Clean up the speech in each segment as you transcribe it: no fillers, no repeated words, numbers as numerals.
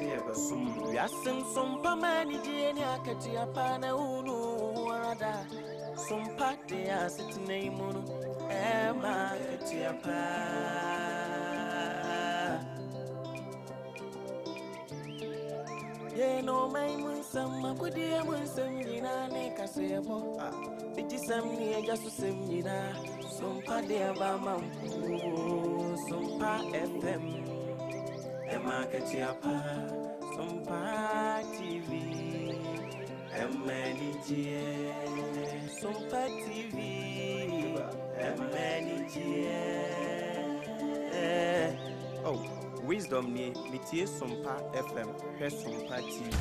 Yɛse yɛbɛsom mo. Wiase nsompa ma anigyeɛ ne akatua pa na wonu wo ho ara da. Sompa de asetena yi mu no ɛma akatua pa. Yɛn ɔman mu nsɛm, akodie mu nsɛm nyinaa ne kaseɛbɔ. Bigyesɛm ne agya so sɛm nyinaa. Sompa de aba ma wo. Sompa FM. Ɛma akatua pa. Sompa TV. Ɛma anigyeɛ. Sompa TV. Ɛma anigyeɛ. Oh, Wisdom nie, metie Sompa FM, hwɛ Sompa TV.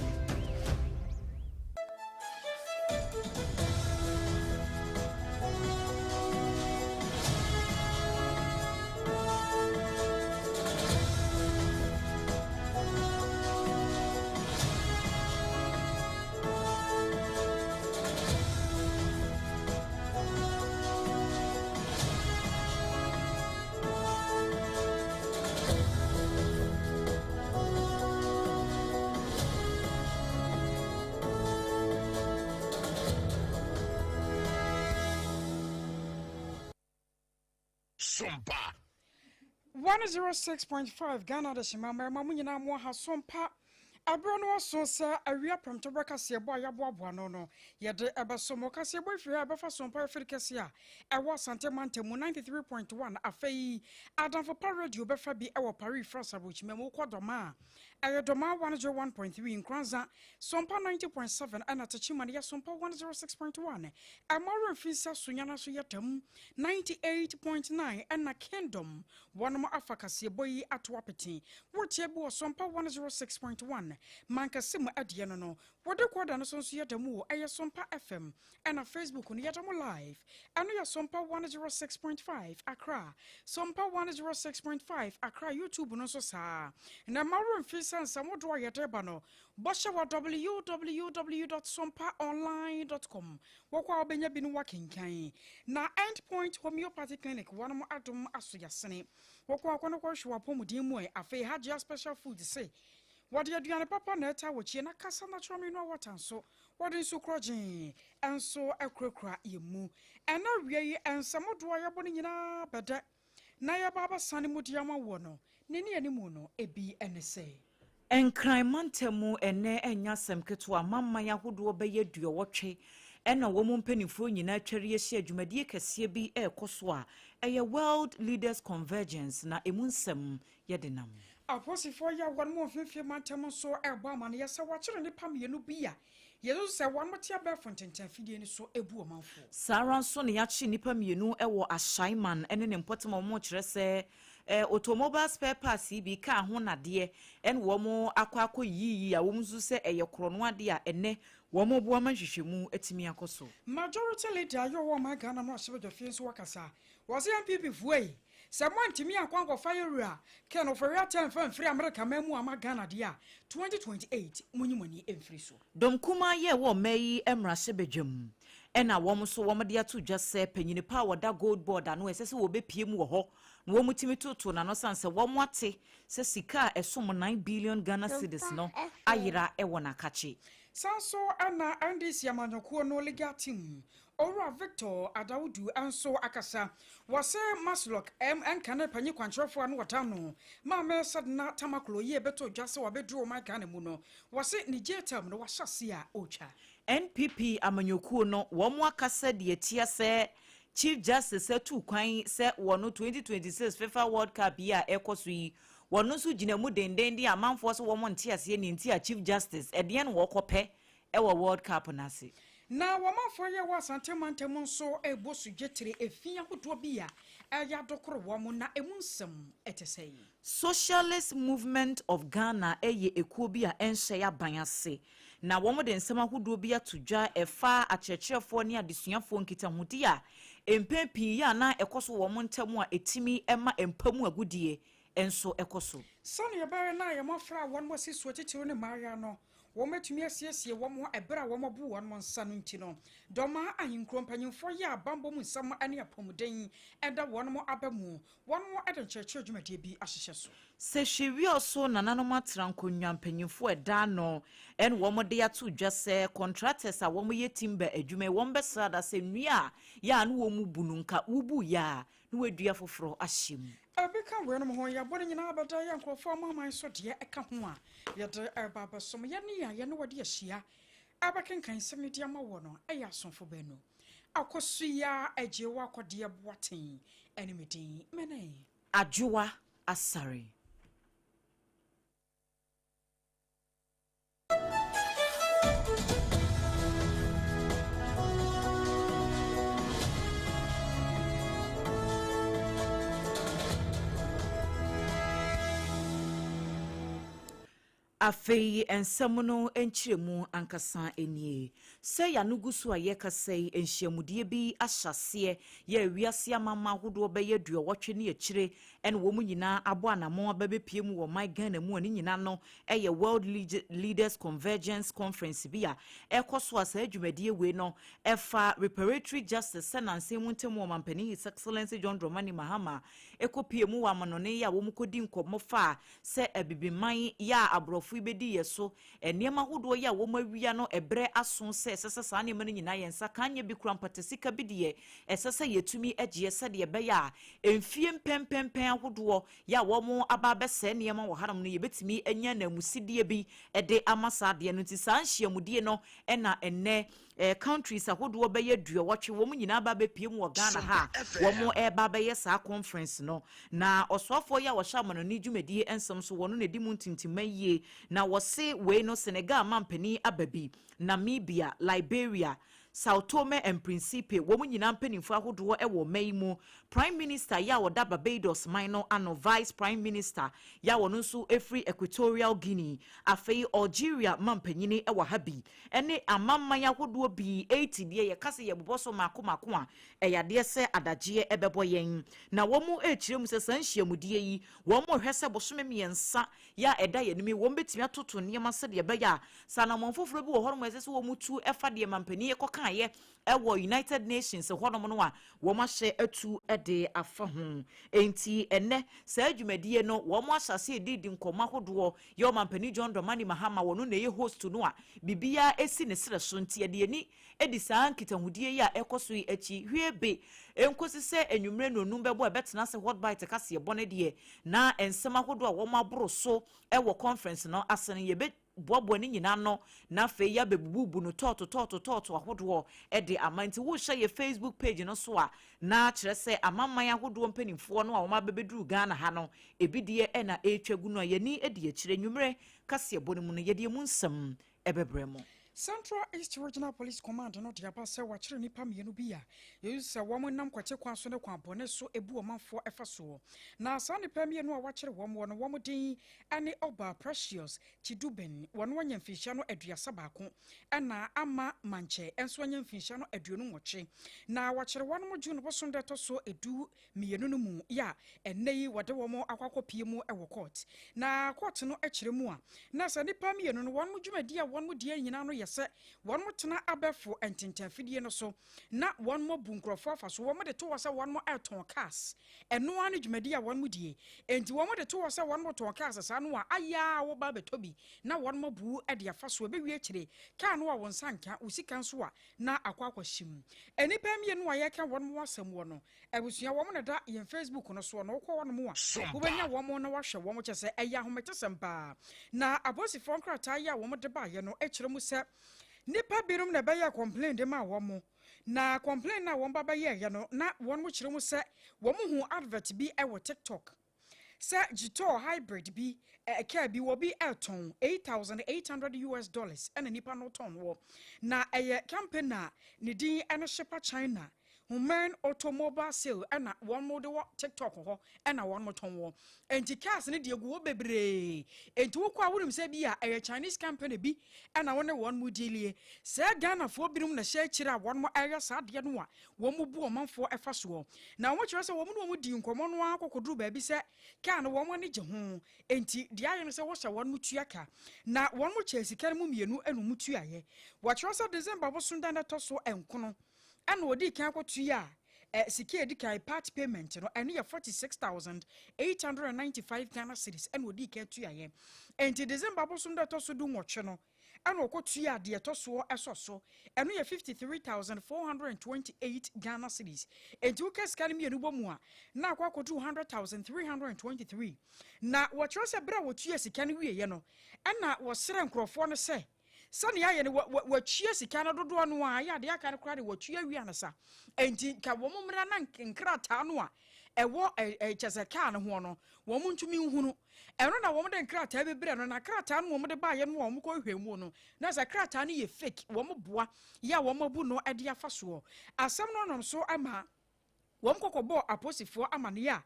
Sompa. 106.5 Ghana Adehyema mmarima mo nyinaa mo aha Sompa. Ɛberɛ no aso sɛ awia prɛmtoberɛ kaseɛbɔ a yɛaboaboa ano no yɛde ɛbɛso mo. Kaseɛbɔ yi firi ha ɛbɛfa Sompa afiri kɛseɛ a ɛwɔ Asante mantam mu 93.1. Afei Adamfo Pa Radio bɛfa bi ɛwɔ Paris France aburokyima mu. Wokɔ Dɔmaa a ɛyɛ Dɔmaa 101.3, Nkoranza Sompa 90.7 ɛna Techiman yɛ Sompa 106.1. Ɛma werɛ mfi sɛ Sunyana so yɛ Tam 98.9 ɛna Kingdom wɔnom afa kaseɛbɔ yi ato apete. Wotie bi wɔ Sompa 106.1 mankɛse mu ɛdeɛ no no wɔde kɔda no so nso yɛda mu wɔ ɛyɛ Sompa FM ɛna Facebook no yɛda mo live. Ɛno yɛ Sompa 106.5 Accra, Sompa 106.5 Accra YouTube no nso saa. Na ma werɛ mfi sɛ nsɛm wodoɔ a yɛde ba no bɔhyɛ wɔ www.sompaonline.com. Wɔkɔ a wobɛnya bi no wakenkan. Na Endpoint Homeopathy Clinic wɔnom adom aso yɛsene. Wɔkɔ akɔ no kɔhwɛ w'apɔmuden mu ɛ. Afei Hajia Special Food se wɔde aduane papa na ɛta wɔkyie na kasa natural mineral water nso wɔde nsu korɔgyee nso akurakura yɛn mu. Ɛna wie yi nsɛm doɔ a yɛbɔ no nyinaa bɛdɛ na yɛba abɛsane mu de ama wɔ no ne ne animu no ebi ne sɛ. Nkran mantam ɛnɛ ɛnyɛ asɛm ketewa, amamman ahodoɔ bɛyɛ 80 ɛna wɔn mpanimfoɔ nyinaa atware ahyia dwumadie kɛseɛ bi ɛrekɔ so a ɛyɛ World Leaders Convergence, na emu nsɛm yɛde nam. Apolisifoɔ yi a wɔn mu mfimfini mantam nso ɛrebɔ amanneɛ sɛ wɔakyere nnipa mmienu bi a yɛsusu sɛ wɔn te abɛɛfo ntenten afidie no so ebu ɔmanfoɔ. Saa ara nso na yɛakye nnipa mmienu wɔ Ahyaiman ne ne mpɔtam a wɔn kyerɛ sɛ automobile spare parts yi bi kaa ho nadeɛ ɛna wɔn akɔ yiyi a wɔn nso sɛ ɛyɛ korɔno adeɛ a ɛnɛ wɔn boa ma nhwehwɛmu atumi akɔ so. Majority leader a yɛwɔ ɔman Ghana no ahyɛbadwafie nso wakasa. Wɔsɛ NPP foɔ yi sɛ moantumi ankɔ ankɔfa yɛwura Ken Ofori-Atta mfa mfiri Amerika man mu ama Ghana deɛ a, 2028 monyi mo ani mfiri so. Dɔm kumaa yɛ wɔ ɔman yi mmarahyɛbadwam ɛna wɔn nso wɔn de ato dwa sɛ panyini pa a wɔda Gold Board ano ɛsɛ sɛ wɔbɛpie mu wɔ hɔ na wɔn tumi toto n'ano san sɛ wɔn ate sɛ sika a ɛsom 9 billion Ghana cedis no ayera ɛwɔ n'akakye. San so ɛna NDC amanyɔkuo no legal team Owura Victor Adawudu nso akasa. Wɔsɛ MASLOC ɛnka ne panyin kwankyerɛfoɔ a no wɔda no Maame Sedina Tamakloe yie bɛtɔ dwa sɛ wabɛduru ɔman Ghana mu no, wɔse ne jail term no wahyɛ ase a ɔretwa. NPP amanyɔkuo no wɔn akasa deɛ tia sɛ Chief Justice atu kwan sɛ wɔn 2026 FIFA World Cup yi a ɛkɔ so yi wɔn nso gyina mu dendenden. Amanfoɔ sɛ wɔn nte aseɛ ne nti a Chief Justice ɛdeɛn na wɔkɔpɛ ɛwɔ World Cup n'ase. Na wɔmanfoɔ yɛ wɔ Asante mantam nso ɛbɔ so dwetire efi ahodoɔ bi a ɛyɛ adokoro wɔn na emu nsɛm ɛte sɛ yi. Socialist Movement of Ghana ɛyɛ ekuo bi a ɛnhyɛ aban ase na wɔn de nsɛm ahodoɔ bi ato dwa ɛfa akyerɛkyerɛfoɔ ne adesuafoɔ nkitahodi a mpɛn pii yɛ ana ɛkɔ so wɔn ntam a ɛtumi ɛma mpa mu agodie nso ɛkɔ so. Sɛnea ɛbɛyɛ na yɛn mmɔfra a wɔn asi soɔ titiriw ne mmaayewa no. Wɔn atumi asiesie wɔn ho ɛberɛ a wɔn abu wɔn nsa no nti no, Dɔmaa ahenkuro mpanyinfoɔ yɛ abanbɔ mu nsɛm ne apɔmuden ɛda wɔn aba mu. Wɔn de nkyerɛkyerɛ dwumadie bi ahyehyɛ so. Sɛ hwɛ so nananom atena nkonnwa mpanyinfoɔ ɛda no ɛna wɔn de ato dwa sɛ contractors a wɔn yɛ timber adwuma yi, wɔn bɛsra da sɛ nnua a yɛ a no wɔn mu bu no nka wubu yɛ a na wɔadua foforɔ ahyɛ mu. Ebi ka weinom ho, yɛabɔ no nyinaa bɛda yɛ nkurɔfoɔ amaman so deɛ ɛka ho a yɛde ɛba abɛsom yɛne a yɛne wɔde ahyia abɛkenkan nsɛm de ama wɔ no. Ɛyɛ asomfo baanu Akosua Agye wɔ Akɔdeɛ Boaten ɛne me din mene Adwoa Asare. Afei nsɛm no nkyerɛmu ankasa nie. Sɛ yɛano gu so a yɛkasa yi, nhyiamudie bi ahyɛ aseɛ yɛ wiase amama ahodoɔ bɛyɛ 80 ne akyire ɛna wɔn nyinaa abɔ anammɔn aba bɛpie mu wɔ man Ghana mu a ne nyinaa no ɛyɛ World Leaders Convergence Conference bi a ɛkɔ so a saa dwumadie wei no ɛfa reparatory justice. Sɛ nansɛn mu ntam wɔ mampanin His Excellency John Dramani Mahama ɛkɔpie mu wɔ amanɔne yi a wɔn kɔdi nkɔmmɔ fa a sɛ abibiman yɛ a aborɔfo yi bɛdi yɛ so nneɛma ahodoɔ yi a wɔn awia no, ɛbrɛ aso sɛ ɛsɛ sɛ saa nneɛma no nyinaa yɛn nsa kan nyɛ bi kura mpata bi deɛ ɛsɛ sɛ yɛtumi agyeɛ sɛdeɛ ɛbɛyɛ a mfie mpɛmpɛmpɛn ahodoɔ yɛ a wɔn aba abɛsɛe nneɛma wɔ hanom no, yɛbɛtumi anya namusidie bi de ama saa adeɛ no. Nti saa nhyiamudie no ɛna ɛnɛ countries ahodoɔ bɛyɛ 80 wɔn nyinaa ba bɛpie mu wɔ Ghana ha a wɔn ɛreba bɛyɛ saa conference no. Na ɔsoafoɔ yi a wɔhyɛ amanɔne dwumadie nsɛm so, wɔn na di mu ntintima yie na wɔse wei no Senegal mampanin aba bi, Namibia, Liberia, Sao Tome and Principe, wɔn nyinaa mpanimfoɔ ahodoɔ wɔ ɔman yi mu, Prime Minister yɛ a wɔda Barbados man no ano, Vice Prime Minister yɛ a wɔn nso firi Equatorial Guinea, afei Algeria mampanyini wɔ ha bi, ne amamman ahodoɔ bi 80 deɛ yɛka sɛ yɛbobɔ so mako mako a, ɛyɛ adeɛ sɛ adagyeɛ ɛbɛbɔ yɛn. Na wɔn rekyerɛ mu sɛ saa nhyiamudie yi, wɔn rehwɛ sɛ bosome 3 yɛ a ɛda yɛn anim, wɔn bɛtumi atoto nneɛma sɛdeɛ ɛbɛyɛ a sɛ anammɔn foforɔ bi wɔ hɔnom a ɛsɛ sɛ wɔn tu ɛfa deɛ mampanin kɔkaeɛ ɛwɔ United Nations hɔnom no a, wɔn ahyɛ atu de afa ho. Nti ɛnɛ saa dwumadie no, wɔn ahyɛ ase edidi nkɔmɔ ahodoɔ yɛ ɔmampanin John Dramani Mahama, wɔn na ɛyɛ host no a biribiara esi ne serɛ so. Nti yɛde ani edi saa nkitahodie yi a ɛkɔ so yi akyi hwie be nkosi sɛ enwummerɛ nonum bɛbɔ ɛbɛtena ase Hot Bite kaseɛ bɔ ne deɛ na nsɛm ahodoɔ a wɔn aboro so ɛwɔ conference no ase no, yɛbɛ boaboa ne nyinaa no na afei yɛabɛbububu no tɔɔto tɔɔto tɔɔto ahodoɔ de ama. Nti wohyɛ yɛ Facebook page no so a, na kyerɛ sɛ amamman ahodoɔ mpanimfoɔ no a wɔn abɛbɛduru Ghana ha no, ebi deɛ ɛna ɛretwa gu no a yɛni di akyire. Nwummerɛ kaseɛbɔ no mu no, yɛde emu nsɛm ɛbɛbrɛ mu. Central East Regional Police Command no de aba sɛ wɔakyerɛ nnipa mmienu bi a yɛyi sɛ wɔn nam kwate kwan so ne kwan bɔne so ebu ɔmanfoɔ ɛfa soɔ. Na saa nnipa mmienu a wɔakyerɛ wɔn wɔ no, wɔn din ne Ɔba Precious Chiduben, wɔn anya mfinhyia no 31, ɛna Ama Mankyɛ nso anya mfinhyia no 28. Na wɔakyerɛ wɔn mo June bosom da ɛtɔ so 12 no mu yɛ a ɛnnɛ yi wɔde wɔn akɔ akɔpie mu wɔ court. Na court no kyerɛ mu a, na sɛ nnipa mmienu no, wɔn dwumadi a wɔn die nyinaa no yɛ sɛ wɔn tena abɛfo ntentanfidie no so na wɔn mo bu nkurɔfoɔ afa so. Wɔn de to hɔ sɛ wɔn ɛtɔn cars. Ɛno ara ne dwumadi a wɔn mo die. Enti wɔn de to hɔ sɛ wɔn mo tɔn cars saa no a, ayɛ a wɔba abɛtɔ bi na wɔn mo bu de afa so. Ɛbɛwie akyire kaa no a wɔn nsa nka wo sika nso a na akɔ akɔhyɛ mu. Nnipa mmienu a yɛka wɔn mo asɛm wɔ no, abusua, wɔn na da yɛn Facebook no soɔ no, wokɔ hɔnom a wobɛnya wɔn na wahwɛ wɔn kyɛ sɛ ɛyɛ ahometesɛm paa. Na apolisifoɔ nkrataa yi a wɔn de baeɛ no kyerɛ mu sɛ nnipa binom na ɛbɛyɛ complain de ma wɔn. Na complain na wɔn ba bɛyɛɛyɛ no, na wɔn kyerɛ mu sɛ wɔn hu advert bi wɔ TikTok sɛ Jetour hybrid bi kaa bi wɔ bi ɛtɔn US$8,800 ɛna nipa no tɔn wɔ. Na ɛyɛ company a ne din ɛne Shipa China. Human Automobile Sale ɛna wɔn de wɔ TikTok hɔ ɛna wɔn tɔn wɔ. Enti cars no deɛ gu hɔ bebree. Enti wokɔ a, wonim sɛ bi a ɛyɛ Chinese company bi ɛna wɔne wɔn mu dealie. Sɛ Ghanafoɔ binom na hyɛ akyire a wɔn ɛyɛ saa adeɛ no a, wɔn mu bu ɔmanfoɔ ɛfa soɔ. Na wɔn kyerɛ sɛ wɔn ne wɔn di nkɔmɔ no ara kɔkɔduru baabi sɛ kaa no wɔn ani gye ho. Enti deɛ ayɛ no sɛ wɔhyɛ wɔn mu tua ka. Na wɔn mu kyɛ sika no mu mmienu ɛna wɔn tuayɛ. Wɔkyerɛ sɛ December bosom da no ɛtɔ so 9 ɛna wɔdi kan akɔtua a sika a edi kan, part payment no, ɛno yɛ 46,895 Ghana cedis ɛna ɔdi kan tuayɛ. Enti December bosom da ɛtɔ so 18 no ɛna ɔkɔtua deɛ ɛtɔ soɔ ɛsɔ so, ɛno yɛ 53,428 Ghana cedis. Enti woka sika no mmienu bɔ mu a, na akɔ akɔdu 100,323. Na wɔkyerɛ sɛ berɛ a wɔtua sika no wieɛ no, ɛna wɔsrɛ nkurɔfoɔ no sɛ sɛnea ayɛ no, wɔatua sika no dodoɔ no a ayɛ adeɛ aka no koraa de wɔtua wie anasa. Enti nka wɔn mmra na nkrataa no a ɛwɔ kyɛ sɛ kaa no ho no, wɔn ntumi nhunu. Ɛno na wɔn de nkrataa bi brɛ no, na krataa no wɔn de baayɛ no a wɔn kɔ hwɛ mu no, na sɛ krataa no yɛ fake. Wɔn boa yɛ a wɔn abu no de afa soɔ. Asɛm no nam so ama wɔn kɔkɔbɔɔ apolisifoɔ amanneɛ a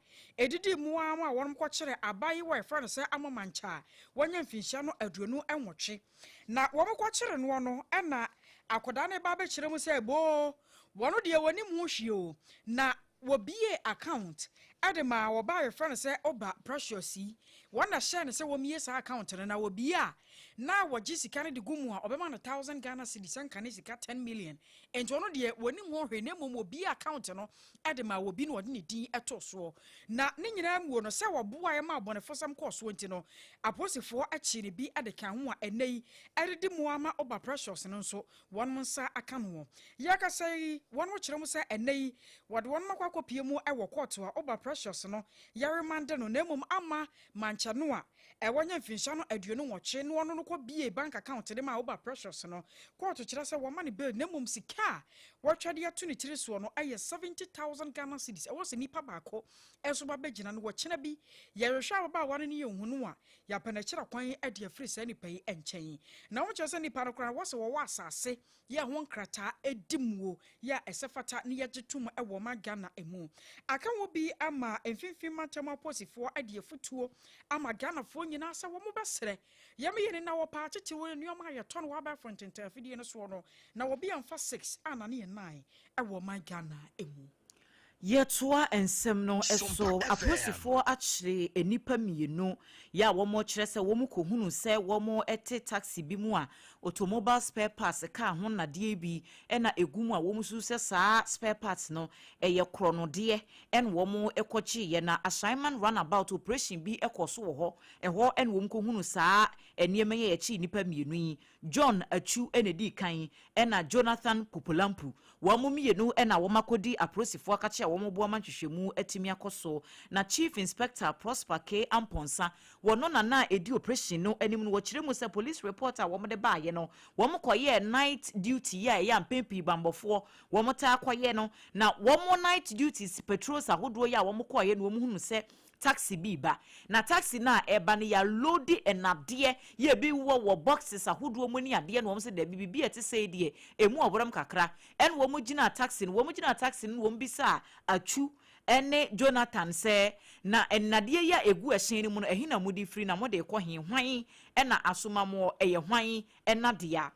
ɛdidi mu ara a wɔn kɔkyerɛ abaayewa a yɛfrɛ no sɛ Amamankyɛ a wɔanya mfinhyia no 28. Na wɔn kɔkyere noɔ no, ɛna akwadaa no ba abɛkyerɛ mu sɛ boo, wɔn deɛ wɔnim ho hwee o, na wɔbie account ɛde ma wɔba a yɛfrɛ no sɛ Ɔba Precious yi. Wɔn na hyɛ no sɛ wɔmmie saa account no, na wɔbie a, na wɔgye sika no de gu mu a, ɔbɛma no 1,000 Ghana cedis, sɛ nka ne sika 10 million. Nti ɔno deɛ wɔnim ho hwee, na mmom wɔbie account no ɛde ma wɔbi na wɔde ne din ɛto soɔ. Na ne nyinaa muo no, sɛ wɔboa ma abɔnefosɛm kɔɔ soɔ nti no, apolisifoɔ akyi ne bi de ka ho a ɛnɛ yi ɛdedi mu ama Ɔba Precious no nso wɔn nsa aka no. Yɛkasa yi, wɔn kyerɛ mu sɛ ɛnɛ yi wɔde wɔn akɔ akɔpie mu ɛwɔ kɔɔto a Ɔba Precious no yɛremande no, na mmom ama mankyɛ no a ɛwɔ nyɛ mfinhyia no 28 na ɔno no kɔ bie bank account de ma Ɔba Precious no. Kɔɔto kyerɛ sɛ wɔma ne bail, na mmom sika a wɔtwa de ato ne tiri soɔ no ɛyɛ 70,000 Ghana cedis. Ɛwɔ sɛ nipa baako ɛnso ba bɛgyina no. Wɔkyena bi yɛrehwɛ ababaawa no ne yɛn hunu a yɛapɛ n'akyerɛ kwan de afiri saa nipa yi nkyɛn. Na wɔkyerɛ sɛ nipa no koraa wɔsɛ wɔwɔ asase yɛ ho nkrataa edi muo yɛ a ɛsɛ fata ne yɛgye tom ɛwɔ ɔman Ghana emu. Aka wɔ bi ama mfimfini mantam apolisifoɔ de afutuo ama Ghanafoɔ nyinaa sɛ wɔn bɛsrɛ yɛn yɛ ne na wɔpa akyekye wɔ nneɛma a yɛtɔ no wɔ abɛɛfo ntenten afidie no soɔ no, na wɔbi amfa 6 a na ne yɛ 9 ɛwɔ ɔman Ghana emu. Yɛtoa nsɛm no so. Apolisifoɔ akyere nnipa mmienu yɛ a wɔn kyerɛ sɛ wɔn kɔhunu sɛ wɔn te taxi bi mu a automobile spare parts kaa ho nnadeɛ bi ɛna egu mu a wɔn nso sɛ saa spare parts no ɛyɛ korɔnodeɛ ɛna wɔn kɔkyeeɛ. Na Ashaiman Roundabout, operation bi ɛkɔ so wɔ hɔ, ɛhɔ ɛna wɔn kɔhunu saa nneɛma yi a yɛkyi nnipa mmienu yi. John Atsu ɛna edi kan, ɛna Jonathan Popolampu. Wɔn mo mmienu ɛna wɔn akɔdi apolisifoɔ akakye a wɔn boa ma nhwehwɛmu atumi akɔ so. Na Chief Inspector Prosper K Amponsa, wɔn nana edi operation no anim no, wɔkyerɛ mu sɛ police report a wɔn de baayɛ no, wɔn kɔyɛɛ night duty yi a ɛyɛ mpɛn pii bambɔfoɔ wɔn taa kɔyɛ no. Na wɔn night duties patrols ahodoɔ yi a wɔn kɔɔyɛ no, wɔn hunu sɛ taxi bi ba, na taxi no a ɛba no yɛaload nnadeɛ yɛ bi wɔ boxes ahodoɔ mu ne adeɛ. Na wɔn sɛ dɛbi, biribi a ɛte sɛ deɛ emu ɔwɔrɔm kakra. Ɛna wɔn gyina taxi no, wɔn bisa Atsu ɛne Jonathan sɛ, na nnadeɛ yi a egu ɛhyɛn no mu no, ɛhe na mo de firi, na mo de kɔ he? Hwan ɛna asoma mo? Ɛyɛ hwan ɛna dea?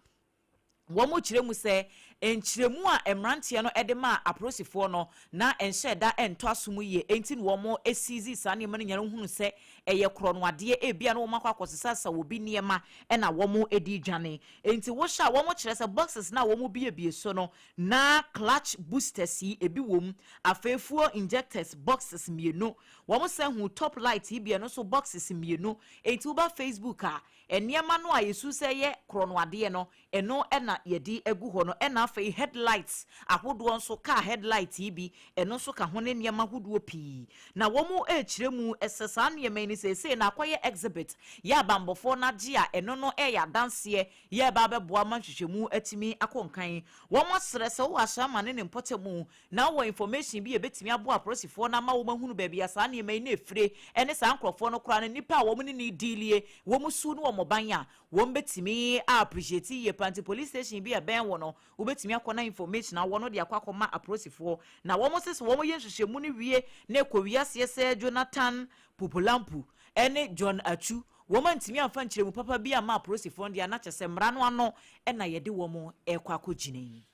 Wɔn kyerɛ mu sɛ nkyerɛmu a mmeranteɛ no de maa apolisifoɔ no na nhyɛ da ntɔ aso mu yie, enti na wɔn esizi saa nneɛma no nyinaa hunu sɛ ɛyɛ korɔ no adeɛ. Ebia na wɔn akɔ akɔsesa wɔ bi nneɛma ɛna wɔn de dwane. Enti wɔhyɛ a wɔn kyerɛ sɛ boxes na wɔn biebie so no, na clutch boosters yi ebi wɔ mu, afei fuel injectors boxes mmienu, wɔn sɛ hu top light yi bi, ɛno nso boxes mmienu. Enti woba Facebook a, nneɛma no a yɛsu sɛ yɛ korɔ no adeɛ no, ɛno ɛna yɛde agu hɔ no. Ɛna afei headlights ahodoɔ nso, car headlight yi bi, ɛno nso ka ho ne nneɛma ahodoɔ pii. Na wɔn rekyerɛ mu ɛsɛ saa nneɛma yi ni seesei na akɔyɛ exhibit yɛ abanbɔfoɔ n'agye a ɛno no ɛyɛ adanseɛ yɛ ɛba abɛboa ma nhwehwɛmu atumi akɔ nkan. Wɔn asrɛ sɛ wɔwɔ ahyɛnma ne ne mpɔtamu na wɔ information bi a ebɛtumi aboa apolisifoɔ no ama wɔn ahunu baabi a saa nneɛma yi na efire, ɛne saa nkurɔfoɔ no koraa no, nipa a wɔn ne ne dealie, wɔn su ne wɔn ban a wɔn bɛtumi a appreciate yie pa. Nti police station bi a ɛbɛn wɔ no, wobɛtumi Wobɛtumi akɔ na information a wɔn de akɔ akɔma apolisifoɔ, na wɔn sɛ sɛ wɔn yɛ nhwehwɛmu no wie na ɛkɔ wiaseɛ sɛ Jonathan Pupulampu ɛne John Atu wɔn antumi amfa nkyerɛmu papa bi ama apolisifoɔ no deɛ, anakyɛ sɛ mmara no ano ɛna yɛde wɔn ɛkɔ akɔgyina yi.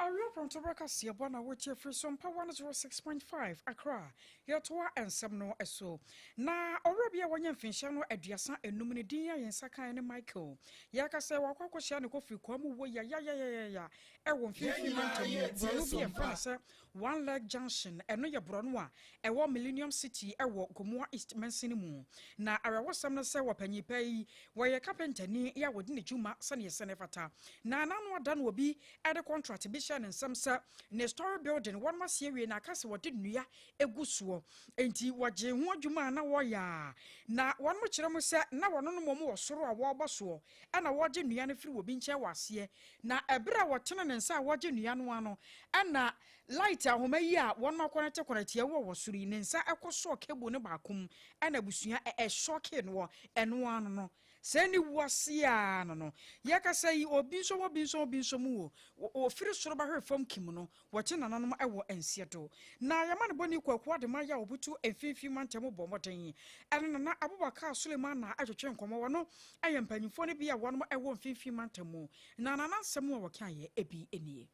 Awia prɔmtoberɛ kaseɛbɔ na wɔtie firi Sompa 106.5 Accra. Yɛtoa nsɛm no so na ɔwerɛ bi a wɔnyɛ mfinhyia no 35 ne din a yɛn nsa kan ne Michael. Yɛka sɛ wakɔ akɔhyia ne kɔfiri kwa mu wɔ yayayayaya ɛwɔ Mfimfini mantam mu borɔno bi yɛfrɛ no sɛ One Leg Junction. Ɛno yɛ borɔno a ɛwɔ Millennium City ɛwɔ Gomoa East mansini mu. Na awerɛhosɛm no sɛ wɔpanyin pa yi wɔyɛ kapentani yɛ a wɔde ne dwuma sɛneɛ sɛ ne fata, na n'ano ada no obi ɛde contract bi hyɛ ne nsɛm sɛ ne story building wɔn asie wie na aka sɛ wɔde nnua egu soɔ. Nti wɔgye ho adwuma a na wɔyɛ a na wɔn kyerɛ mu sɛ na wɔn no mmom wɔ soro a wɔrebɔ soɔ, ɛna wɔgye nnua no firi obi nkyɛn wɔ aseɛ. Na ɛberɛ a wɔtene ne nsa a wɔgye nnua no ano, ɛna light ahoma yi a wɔn akɔnɛte kɔnɛte ɛwɔ wɔ soro yi, ne nsa ɛkɔ sɔɔ cable no baako mu, ɛna abusua ɛsɔke no wɔ ɛno ano no sɛ ne wuase a no yɛkasa yi, obi nso wɔ bi nso obi nso mu wɔ ofiri soro bɛhwɛ fam kim no, wɔkye nananom ɛwɔ nseɛ do. Na yɛma ne bɔne Kwaku Adema yɛ a wɔbutu Mfimfini mantam bɔ mmɔden ɛne Nana Abubakar Suleiman na ɛtwetwe nkɔmmɔ. Wɔ no ɛyɛ mpanyimfoɔ no bi a wɔnom ɛwɔ Mfimfini mantam mu, na nana nsɛm a wɔkaeɛ ebi nie.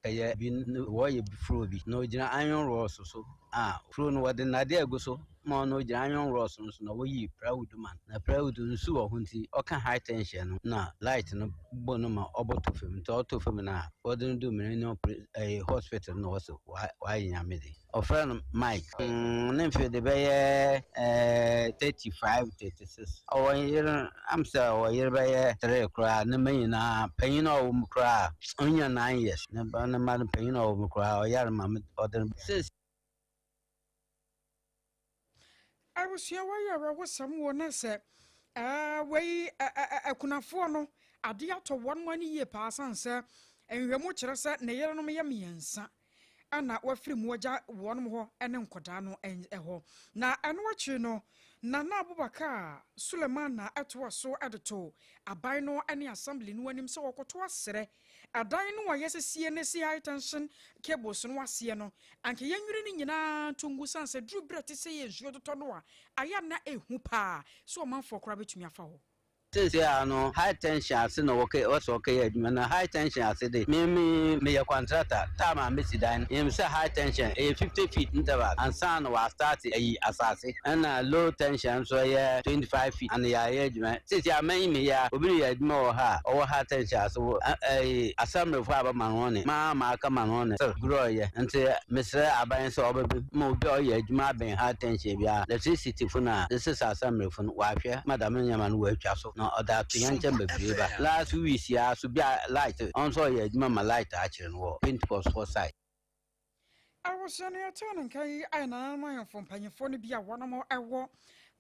Ɛyɛ bi wɔyɛ furo bi na ogyina iron rods so a furo no wɔde nnadeɛ agu so ma ɔno ogyina iron rods no so na wɔyi plywood ma no, na plywood nsu wɔ ho nti ɔka high tension no na light no bɔ no ma ɔbɔtɔ fam. Nti ɔtɔ fam no a wɔde no du Millennium ɛyɛ hospital na wɔsɛ wayɛ Nyame de ɔfrɛ no Mike. Ne mfe de bɛyɛ 35, 36. Ɔwɔ yere am sɛ ɔwɔ yere bɛyɛ three koraa. Ne mma nyinaa, panyin a ɔwɔ mu koraa ɔnya 9 years. Ne ba ne mma no, panyin a ɔwɔ mu koraa ɔyare ma ɔde no six. Abusua, wɔyɛ awerɛhosɛm wɔ na sɛ wei akunafoɔ no adeɛ atɔ wɔn mo ani yie paa, san sɛ nhwɛmu kyerɛ sɛ ne yerenom yɛ mmiɛnsa ɛna wafiri mu agya wɔn hɔ ne nkɔdaa no ɛhɔ. Na ɛno akyiri no, Nana Abubakar Suleiman na ɛtoa so de to aban no ne assembly no anim sɛ wɔkɔto asrɛ adan no a yɛsiesie ne si high tension cables no aseɛ no, anka yɛnwere no nyinaa to ngu, san sɛ duru berɛ te sɛ yɛ nsuo totɔ no a ayɛ na ɛhu paa sɛ ɔmanfoɔ koraa bɛtumi afa hɔ. Seesei a no high tension ase na wɔkɛ wɔsɛ wɔkɛyɛ adwuma na high tension ase de me me meyɛ contractor time a mesi dan no, yɛm sɛ high tension ɛyɛ 50 feet interval ansa na wɔastart ayi asase, ɛna low tension nso ɛyɛ 25 feet ana yɛayɛ adwuma. Seesei a mɛnyi me yɛ a obi reyɛ adwuma wɔ ha a ɔwɔ high tension ase wɔ ɛyi assemblyfo a bɛma no ne maa ma aka ma no ne sɛ gurɔ yɛ. Nti mesrɛ aban sɛ ɔbɛbi ma obi a ɔyɛ adwuma abɛn high tension biara, electricity fo no a ne sesa assemblyfo no wɔahwɛ madam nneɛma no wɔatwa so na ɔde ato yɛn nkyɛn bebree ba. Last week ya so bi a light ɔno nso ɔyɛ adwuma ma light akyerɛ no wɔ Pentecost fo side. Abusua no, yɛtɔ no nka yi ayɛ nananom ahemfo mpanyimfoɔ no bi a wɔnom ɛwɔ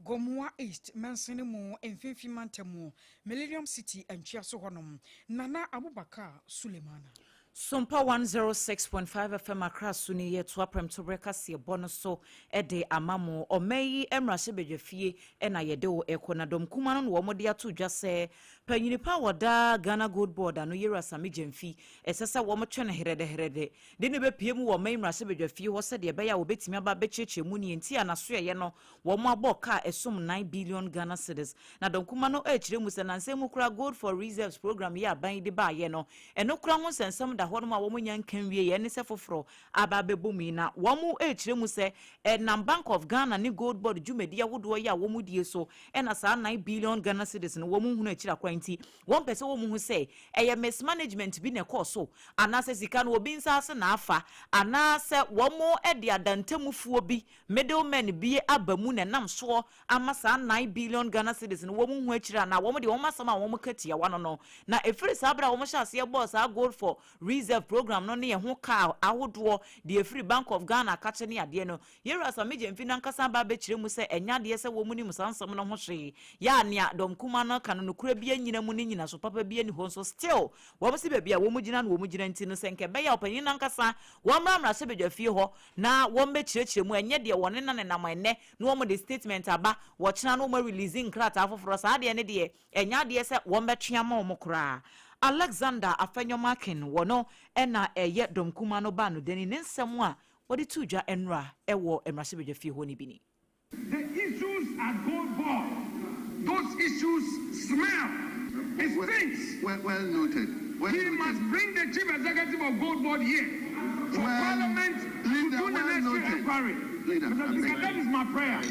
Gomoa East mansini mu, Mfimfini mantam mu, Millennium City antwia so hɔnom, Nana Abubakar Sulemana. Sompa 106.5 FM Accra so ne yɛto aprɛmtoberɛ kaseɛbɔ no so de ama mo. Ɔma yi mmarahyɛbadwafie ɛna yɛde wo ɛkɔ, na dɔm kuma no na wɔn ato dwa sɛ panyini pa a wɔda Ghana Gold Board ano, yɛwura Sammy Gyamfi, ɛsɛ sɛ wɔn twɛ no herɛdɛherɛdɛ de ne bɛpie mu wɔ ɔma yi mmarahyɛbadwafie hɔ sɛdeɛ ɛbɛyɛ a wɔbɛtumi aba abɛkyerɛkyerɛ mu ne nti a n'asoɛyɛ no wɔn abɔ kaa ɛsom 9 billion Ghana cedis. Na dɔm kuma no ɛkyerɛ mu sɛ nansɛm mu kora Gold for Reserves program yi aban de baayɛ no, ɛno kora ho nsɛnsɛm da hɔ nom a wɔn nya nka wie yɛ ne sɛ foforɔ aba abɛbɔ mu yi. Na wɔn ɛkyerɛ mu sɛ ɛnam Bank of Ghana ne Gold Board dwumadi ahodoɔ yi a wɔn die so ɛna saa 9 billion Ghana cedis no wɔn hunu akyiri akora. Nti wɔn pɛ sɛ wɔn hu sɛ ɛyɛ mismanagement bi na ɛkɔɔ so, anaasɛ sika no obi nsa ase na afa, anaasɛ wɔn de adantamufoɔ bi, middlemen bi aba mu na ɛnam soɔ ama saa 9 billion Ghana cedis no wɔn hu akyire, anaa wɔn de wɔn asɛm a wɔn ka tiawa no. Na efiri saa abere a wɔn hyɛ aseɛ bɔɔ saa Gold for Reserve program no ne ɛho kaa ahodoɔ deɛ efiri Bank of Ghana akakye ne adeɛ no, yɛwura Sammy Gyamfi nankasa ba abɛkyerɛ mu sɛ ɛnya adeɛ sɛ wɔn nim saa nsɛm no ho hwee yɛ a nea dɔm kuma no ka no nokura bi anyina mu ne nyina so papa bi ani hɔ. Nso still wɔn si baabi a wɔn gyina no wɔn gyina. Nti no sɛ nkɛ bɛyɛ a ɔpanyin nankasa wɔn mmra mmarahyɛbadwa fie hɔ na wɔn bɛkyerɛkyerɛ mu, ɛnyɛ deɛ wɔne na nenam ɛnɛ na wɔn de statement aba, wɔkyena na wɔn release nkrataa foforɔ. Saa adeɛ ne deɛ ɛnyɛ adeɛ sɛ wɔn bɛtwe ama wɔn koraa. Alexander Afenyo-Markin wɔno ɛna ɛyɛ dɔm kuma no ba no dani ne nsɛm a wɔde to dwa nnora ɛwɔ mmarahyɛbadwa fie hɔ no bi ni. The issues at Gold Board, those issues smell. It stinks. Well noted. Well He noted. Must bring the chief executive of Gold Board here for Well, Parliament Leader, to do the well necessary noted. Inquiry. Leader, Mr. I'm Speaker, begging. That is my prayer.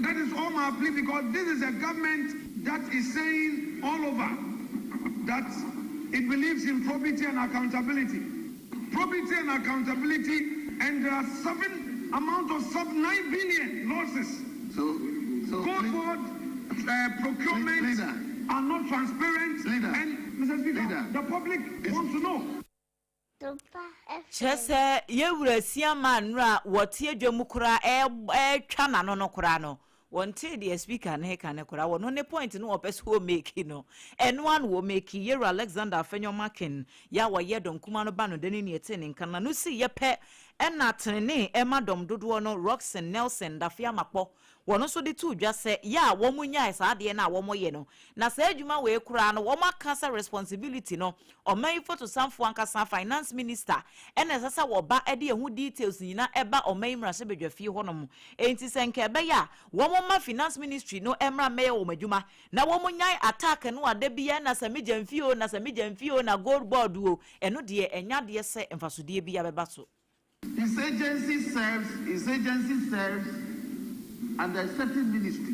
That is all my plea, because this is a government that is saying all over that it believes in probity and accountability. Probity and accountability, and there are seven amount of sub 9 billion losses. So Gold please- Board procurement Leader. Are not transparent. Leader. And Mr. Speaker, Leader. The public wants to know. Kyerɛ sɛ yɛwura siama nnora wɔte adwa mu koraa ɛtwa n'ano no koraa no, wɔnte deɛ Speaker ne ka ne koraa. Wɔno ne point no wɔpɛ sɛ wɔmake no, ɛno ano wɔmake. Yɛwura Alexander Afenyo-Markin yɛ a wɔyɛ dɔm kuma no ba no dani ne ɛte ne nka na no si yɛpɛ ɛna tenene ɛma dɔm dodoɔ no, Rockson Nelson Dafeamekpor, wɔn nso de to dwa sɛ yɛ a wɔn nyae saa adeɛ no a wɔn yɛ no na saa adwuma wei koraa no, wɔn aka sɛ responsibility no, ɔman yi fotosanfoɔ ankasa, Finance Minister, ɛna ɛsɛ sɛ wɔba ɛde ɛho details nyinaa ɛba ɔman yi mmarahyɛbadwa fie hɔnom. Enti sɛ nka ɛbɛyɛ a wɔn ma Finance Ministry no ɛmra mmɛyɛ wɔn adwuma na wɔn nyae attack no ada bia na sɛ megya mfie o, na sɛ megya mfie o, na Gold Board o, ɛno deɛ ɛnya deɛ sɛ mfasodeɛ bi abɛba so. His agency serves under a certain ministry.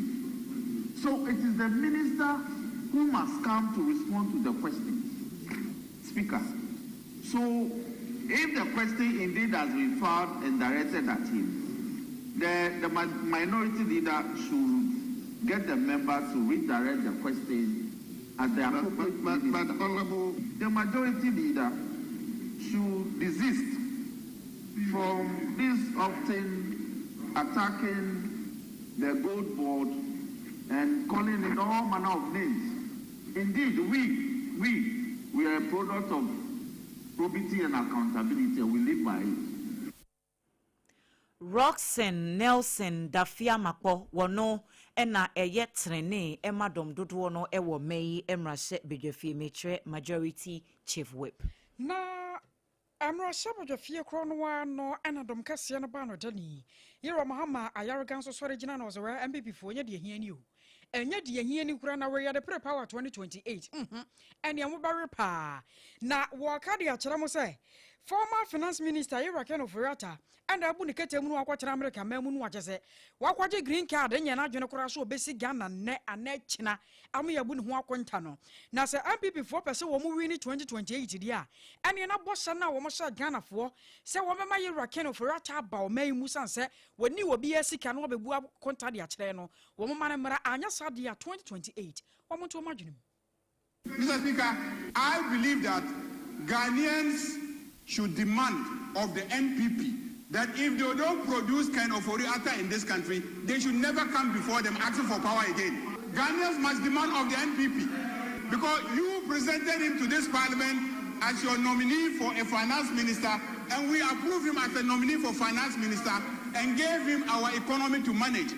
So it is the minister who must come to respond to the question. Speaker. So if the question indeed has been filed and directed at him, the minority leader should get the members to redirect the question at the appropriate minister. But Honorable, The majority leader should desist from this often attacking the Gold Board and calling it all manner of names. Indeed, we are a product of probity and accountability, and we live by it. Rockson Nelson Dafeamekpor wɔno ɛna ɛyɛ tenene ɛma dɔm dodoɔ no ɛwɔ mma yi mmarahyɛ badwafie, mekyerɛ Majority Chief Whip. Na mmarahyɛ badwafie korɔ no ara no ɛna dɔm kɛseɛ no baa no dani yɛwura Mahama Ayarega nso sɔre gyina na ɔsɛ wɛ NPP foɔ nyɛ deɛ hia ni o, ɛnyɛ deɛ hia ni kora na wɔyɛ de pere power 2028 ɛnea mobɛwe paa na wɔka de akyerɛ mo sɛ former Finance Minister yɛwura Ken Ofori-Atta ɛna abu ne kɛtɛ mu no wakɔtena Amerika man mu no, wakyɛ sɛ wakɔgye green card, nyɛ n'adwene koraa so ɔbɛsi Ghana nnɛ anɛ kyena ama yɛabu ne ho akonta no. Na sɛ NPP foɔ pɛ sɛ wɔn win 2028 deɛ a, ɛneɛ na bɔhyɛ no a wɔn hyɛ Ghanafoɔ sɛ wɔbɛma yɛwura Ken Ofori-Atta aba ɔman yi mu sane sɛ wɔni wɔ bi sika no wɔbɛbu akonta de akyerɛ no, wɔn ma no mmara. Anyɛ saa deɛ a, 2028 wɔn nto wɔn adwene mu. Mr. Speaker, I believe that Ghanaians should demand of the NPP that if they don't produce Ken Ofori-Atta in this country, they should never come before them asking for power again. Ghanaians must demand of the NPP, because you presented him to this parliament as your nominee for a finance minister, and we approved him as a nominee for finance minister and gave him our economy to manage.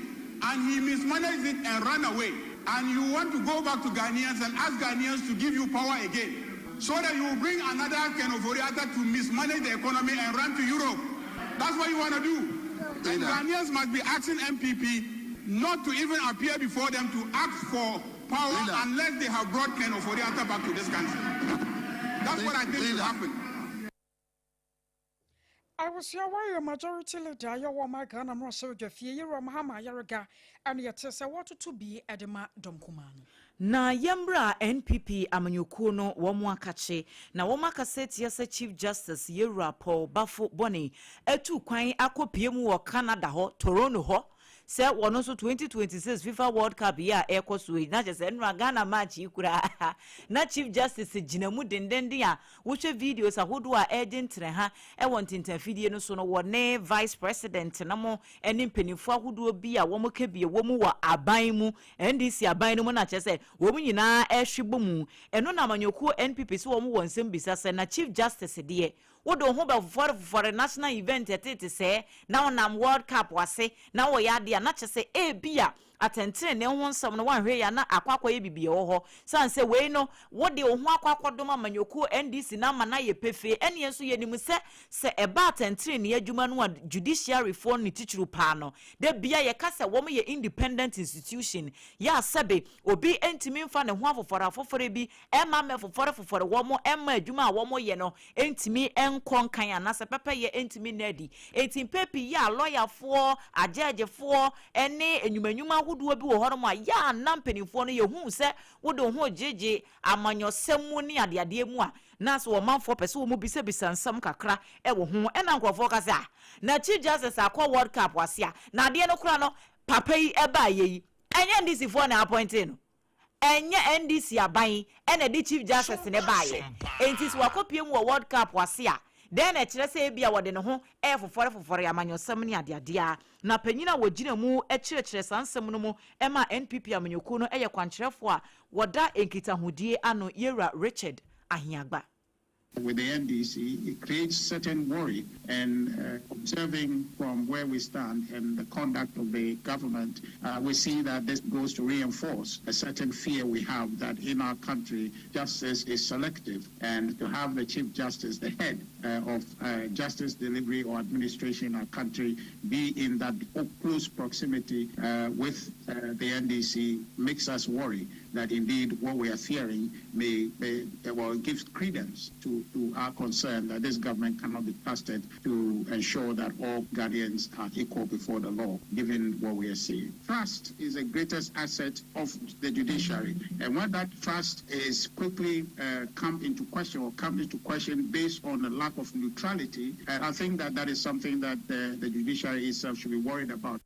And he mismanaged it and ran away. And you want to go back to Ghanaians and ask Ghanaians to give you power again, so that you will bring another Ken Ofori-Atta to mismanage the economy and run to Europe. That's what you want to do. And Leader. Ghanaians must be asking NPP not to even appear before them to ask for power Leader. Unless they have brought Ken Ofori-Atta back to this country. That's what I think should Leader. Happen. Awosua wɔyɛ Majority Leader a yɛwɔ ɔma Ghana mmarahyɛ badwafie, yɛwura Mahama Ayarega, ɛne yɛte sɛ wɔtoto bi de ma dɔm kumaa no. Na yɛmmra NPP amanyɔkuo no, wɔn akakye na wɔn akasa tia sɛ Chief Justice yɛwura Paul Baffoe-Bonnie atu kwan akɔpie mu wɔ Canada hɔ, Toronto hɔ, sɛ wɔn nso 2026 FIFA World Cup yi a ɛrekɔ so yi, na kyerɛ sɛ nnura Ghana match yi koraa na Chief Justice gyina mu dendenden a wohwɛ videos ahodoɔ a ɛregye ntere ha ɛwɔ ntentafidie no so no, wɔne Vice President no mo ne mpanimfoɔ ahodoɔ bi a wɔn ka bi wɔ mu wɔ aban mu, NDC aban no mu, na kyerɛ sɛ wɔn nyinaa ɛrehwe bɔ mu. Ɛno na amanyɔkuo NPP sɛ wɔn wɔ nsɛm bisa sɛ na Chief Justice deɛ, wode wo ho bɛfofɔre fofɔre national event ɛtete sɛɛ na wonam World Cup wase na wɔyɛ adeɛ a na kyerɛ sɛ ebi a Atɛntenenee ho nsɛm no, woanhwɛ yie a na akɔ akɔyɛ biribi ɛwɔ hɔ. Sane sɛ wei no, wode wo ho akɔ akɔdom amanyɔkuo NDC no ama no ayɛ pefee. Ɛneɛ nso yɛnim sɛ, sɛ ɛba atɛntenenee adwuma no a, judiciaryfoɔ ne titiriw paa no, da bia yɛka sɛ wɔn yɛ independent institution, yɛ a sɛbe obi ntumi mfa ne ho afofɔre afofɔre bi mma mmɛfofɔre fofɔre wɔn mma adwuma a wɔyɛ no ntumi nkɔ nkan anaasɛ pɛpɛyɛ ntumi nna adi. Enti mpɛn pii yɛ a lɔyafoɔ, agyɛɛgyefoɔ ne nnwuma nnwuma ahodoɔ bi wɔ hɔnom a yɛ a na mpanimfoɔ no yɛhu sɛ wode wo ho regyegye amanyɔsɛm mu ne adeadeɛ mu a na sɛ ɔmanfoɔ pɛ sɛ wɔn bisabisa nsɛm kakra wɔ ho. Ɛna nkurɔfoɔ ka sɛ, ah, na Chief Justice akɔ World Cup ase a, na adeɛ no koraa no papa yi baeɛ yi, ɛnyɛ NDC foɔ na appointee no. Ɛnyɛ NDC aban na ɛde Chief Justice no baeɛ. Enti sɛ wakɔpue mu wɔ World Cup ase a, dɛn na ɛkyerɛ sɛ ebia wɔde ne ho refofɔrefofɔre amanyɔsɛm ne adeadeɛ ara? Na panyin a wɔgyina mu kyerɛkyerɛ saa nsɛm no mu ma NPP amanyɔkuo no yɛ kwankyerɛfoɔ a wɔda nkitahodie ano, Yewura Richard Ahiagba. With the NDC, it creates certain worry, and observing from where we stand and the conduct of the government, we see that this goes to reinforce a certain fear we have that in our country, justice is selective, and to have the Chief Justice, the head of justice delivery or administration in our country, be in that close proximity with the NDC makes us worry that indeed what we are fearing may, may well, gives credence to our concern that this government cannot be trusted to ensure that all Ghanaians are equal before the law, given what we are seeing. Trust is the greatest asset of the judiciary, and when that trust is quickly come into question or come into question based on the lack of neutrality, I think that that is something that the judiciary itself should be worried about.